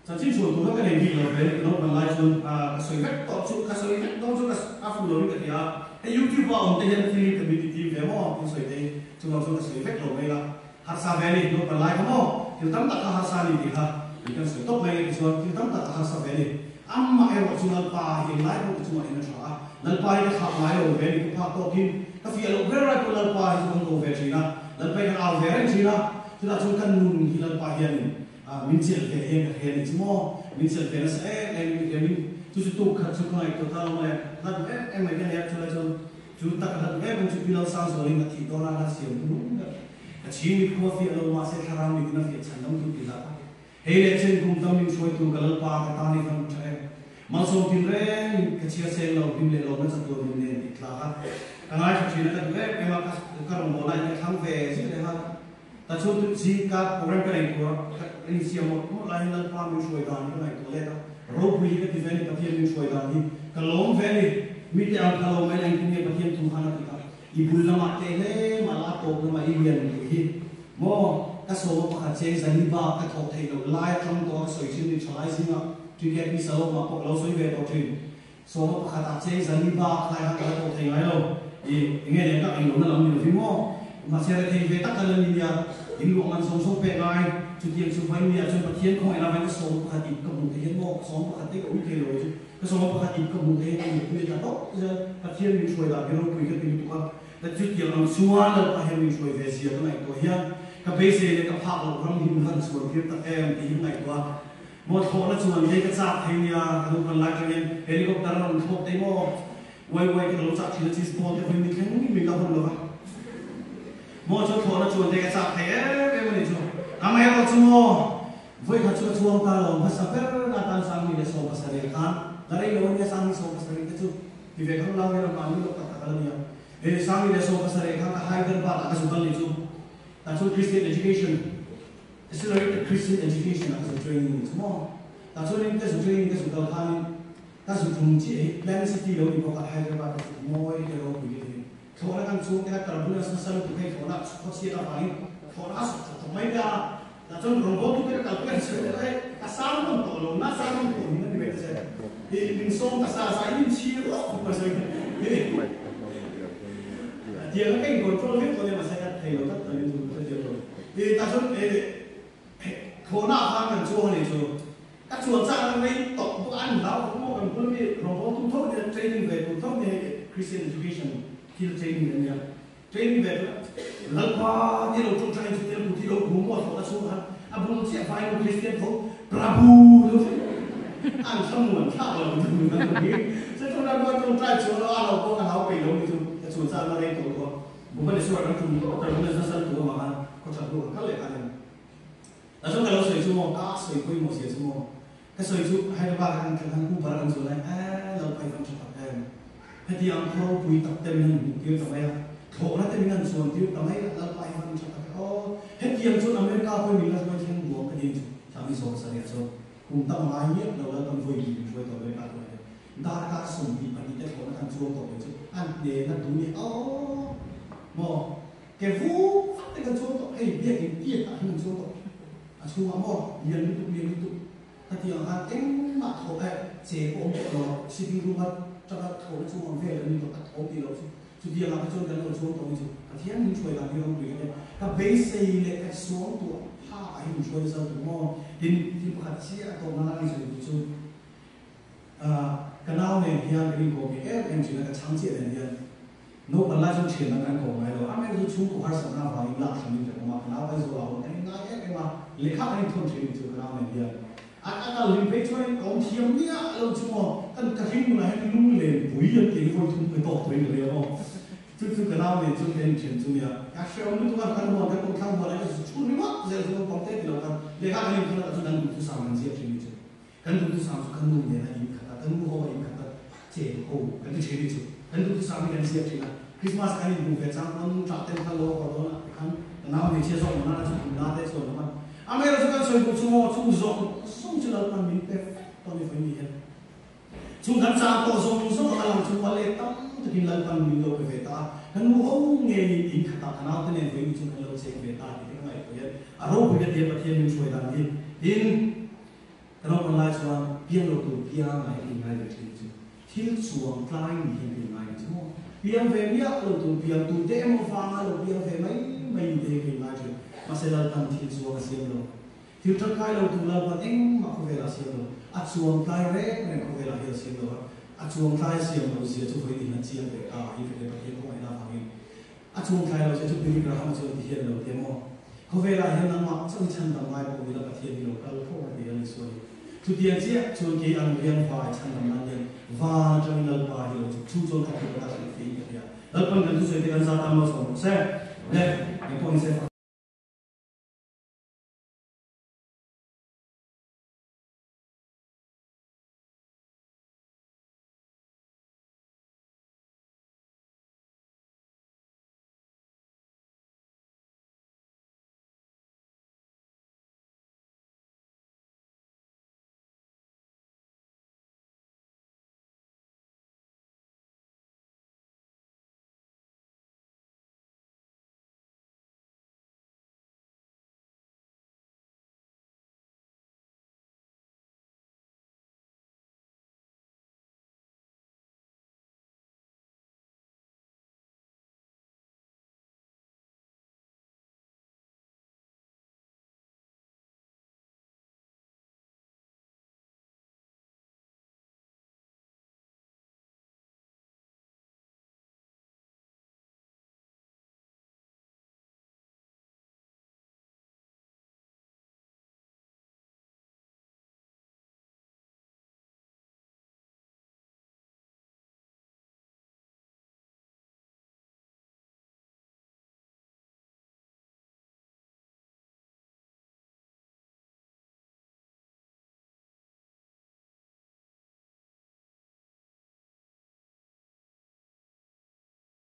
chanchin chhuan tur kha ka nei bik lo ve, ka naupan lai chuan ah ka sawi vek tawh chu, ka sawi vek dawn chu ka a fuh lovin ka ti a. Hei YouTube a awm te hian thil ka min ti tim ve maw, thil sawi te hi, chuvang chuan ka sawi vek lo mai la. Harsa ve a ni, naupan lai kha maw, thil tam tak kha harsa a ni tih kha i kan sawi tawp mai a tichuan thil tam tak a harsa ve a ni. Amah erawh chu Lalpa hi englai pawh ka chungah hian a tha a, Lalpa hi ka thlak ngai lo ve a ni, ka phak tawkin ka fiah loh ber lai pawh Lalpa hi chu kan ko ve thin a, Lalpa hi kan au ve reng thin a, chutah chuan kan nun hi Lalpa hianin min chelh ve hian ka hria a ni chu maw, min chelh ve nasa em em in ka hria, min chu chu tuk khat chu ka ngaihtuah ta lo mai a, hla duh em em mai ka nei a, chulai chuan Chu tak hlat em em chu Pi Lalsangzualin a thih dawn a, hla siam tu nung ber. Ka chhing mit khua fiah lo mahse thlarau mit in a fiah chhan dam tu ti hlah tak e. Hei leh chen kum tam min hruaitu ka Lalpa ka tan i van tha em. Malsawm tin reng in ka chhiar seng lo hlim leh lawmna chatuan nun nen tih thlak a. Ka ngaithla thin a ka duh em em a ka ka rawngbawlna in ka thlang ve zir leh nghal a. Ta chuan tu zing ka program ka nei tur a ka insiam mawlh mawlh lai hian Lalpa min hruai dan hi ka ngaihtuah let a, ropui hi ka ti ve a ni Pathian min hruai dan hi ka lawm ve a ni. Mite ang kha lo mai la engtin nge Pathian thu khan a ti kha i bul lamah teh hle mah la a tawp lamah i lian tih hi maw ka sawma pakhat cheng zani bak ka thawh theih loh lai atang tawh a ka sawi thin ni thalai zingah TKP Salomah pawh ka lo sawi ve tawh thin. Sawma pakhat ah cheng zali bak lai kha ka la tawh thei ngai lo. I enge leh tak englo na lam ni lovin maw? Mahse rethei ve tak ka la ni nia, in luah man zawng zawng pek ngai. Chutiang chu vawi nia chuan Pathian khawngaih lama in ka sawma pakhat ip ka hmuh thei hian maw? Ka sawma pakhat te ka ui thei lo chu. Ka sawma pakhat ip ka hmuh thei hian ka mutpui a tla tawp zel. Pathian min hruai dan hi ropui ka ti lutuk a. Ta chutiang ang chuan Lalpa hian min hruai ve zia ka ngaihtuah hian ka beisei leh ka phak loh ram hi min han chhuan tir tak em tih hi ka ngaihtuah a. Mo thlawhna chuan te ka chak thei nia, ka naupan lai atangin helicopter a rawn thlawk thei maw? Uai uai te ka lo chak thin a, cheese ball te pawhin ni thleng min la hawn lo va. Mo chu thlawhna chuan te ka chak thei em em a ni chu. Amaherawh chu maw, vawikhat chu ka chuang ta lo, hmasa ber atan 10,017 khan la rei lo a nia, 10,017 te chu ti ve khang lang hian a mahni loh tak tak a la nia. He 10,017 khan ka Hyderabad ah ka zu kal ni chu, tah chuan Christian Education, Accelerated Christian Education ah ka zu training ni chu maw. Tah chuanin ka zu training ka zu kal khanin ka zu tum chiah hi Plant City lo ni bawk a, Hyderabad te chu mawi te ropui te hi thlawhna kan chhung te kha turbulence nasa lutuk hei thlawhna khaw chhiat avangin thlawhna a sawk chawk chawk mai te a. Tah chuan rawngbawltu te ka kalpui an sawi te hei ka sang rawn tawh lo na sang rawn tawh nin a ni mai te che hi min sawm ka sa sa in inchhir rawk khawp mai sawi hi tiang a ka in control viau tawh nia mahse ka thei lo tlat tawh in chu ka hrethiam lo. Ti ta chuan thlawhna ah khan kan chuang a nih chu. Ka chuan chak a rei tawp bawk a, an hlau bawk maw kan bul mi rawngbawltu tho nia training ve tur tho nia hei Christian education thil training an nia. Training ve tur Lalpa ti lo tawngtai chu tel ku ti lo ku maw thlawhna chhung khan a bul chiah vai nu Christian tho Prabhu lo hre an thlamuan thlak lo tu nan lo hi. Se chuan Lalpa tawngtai chuan lo a lo pawh ka hlau peih lo ni chu ka chuan chak na rei tawh tawh a. Bhubaneswar kan tum tawh tar hun a zasal tu avanga khaw that hnu kan kal leh khan em. Ta chuan ka lo sawi chu maw, ka sawi pawimawh zia chu maw, ka sawi chu Hyderabad ah kan kal khan Uber kan zual lai eh lo pai van tha tak em. Heti ang khaw ropui tak te min han hmuh tir ta mai a, thlawhna te min han chuan tir ta mai a, Lalpa hi van tha tak e aw. Hetiang chuan America pawhin min la hruai thleng duang ka ning chu, Thami Sawmsarih chuan kum tam ngai miah lo Lalpan vawi hnih min hruai tawh America tunah hian. Darkar 22 te thlawhna kan chuang tawh mai chu an hnena dun hi aw maw ke vuk vak te kan chuang tawh hei biakin tiat ah hian kan chuang tawh a chhungah maw lian lutuk lian lutuk ka tih ang khan engmah thawh eh che pawh awm tawh lo sitting room a tanga thlawhna chung ang vel kan ni tawh a thawm tih loh chu chutiang ah te chuan kan lo chuang tawh hi chu Pathian min hruai dan hi ropui ka tia ka beisei leh ka suang tuah phak ah hi min hruai nasa lutuk maw tin thil pakhat chiah a tawp nana ka insawi duh chu Ka nau nen hian kan inkawm ve em em thin a, ka chhang chiah nen hian naupang lai chuan thian dang kan kawm ngai lo. Amah erawh chu chhungkaw harsatna avangin lak hramin kan awm a, ka nau Aizawl ah awm kan inngai em em a, lehkha kan inthawn thin chu ka nau nen hian. A a kal hlim phei chuan ka awm thiam miah lo chu maw, kan ka hring nunah hian lunglen pui an tih hi vawi thum ka tawk tawhin ka ria maw. Chu chu ka nau nen chuan kan inthian chu nia, ka hrehawm lutuk a, kan huan kan kawmthlang huan ah hian zu chhun ringawt zel chu naupang te ti lo khan lehkha kan inthawn a, tah chuan kan duhthusam kan ziak thin ni chu. Kan duhthusam chu ka nu nen a inkhat a, ka nu ho a inkhat a, cheng ho kan ti thin hi chu kan duhthusam hi kan ziak thin a. Christmas kan inhmuh ve chang pawn ṭah ten kha lo a haw dawn a, tikhan ka nau hmeichhia zawk mah nana chu kum na te chuan awm a. Amaherawhchu kan sawi duh chu maw chung zawng zawng chu Lalpan min pe vek tawh ni vawi ni hian. Chung kan chang tawh zawng zawng a lang chu a let tam takin Lalpan min lo pe ve ta a, ka nu ho ngeiin inkhatah ka naute nen vawi ni chu kan lo cheng ve ta tih te ka ngaihtuah hian a ropui ka tia Pathian min hruai dan hi. Tin. Ka naupang lai chuan piang lo tur piang ah hian inngai ve thin chu thil chuang tlai ni hian ka inngai ni chu maw? Piang ve miah lo tur piang tur te emaw vanga lo piang ve mai mai ni te hi ka inngai thin. Mahse Lalpan thil chuang a siam lo. Thil tangkai lo tur Lalpan engmah khawvelah a siam lo. A chuang tlai reng reng khawvelah hian a siam lo a. A chuang tlai a siam lo zia chu vawi ni hian chiang ve ta hi ka tia Pathian khawngaihna avangin. A chuang thlai lo che chu Billy Graham chuan ti hian lo ti a maw? Khawvelah hian nangmah chauh hi chhandam ngai pawh nila Pathian hi lo kal tho a ti a ni sawi. Chutiang chiah chuan kei ang riang vai chhandam nan hian van atangin Lalpa hi lo chuk chu chuan ka thupa ka hrilh fei ka hria. Lalpan kan thusawi te kan zat ang lo chho rawh se. Le, engpawh ni se.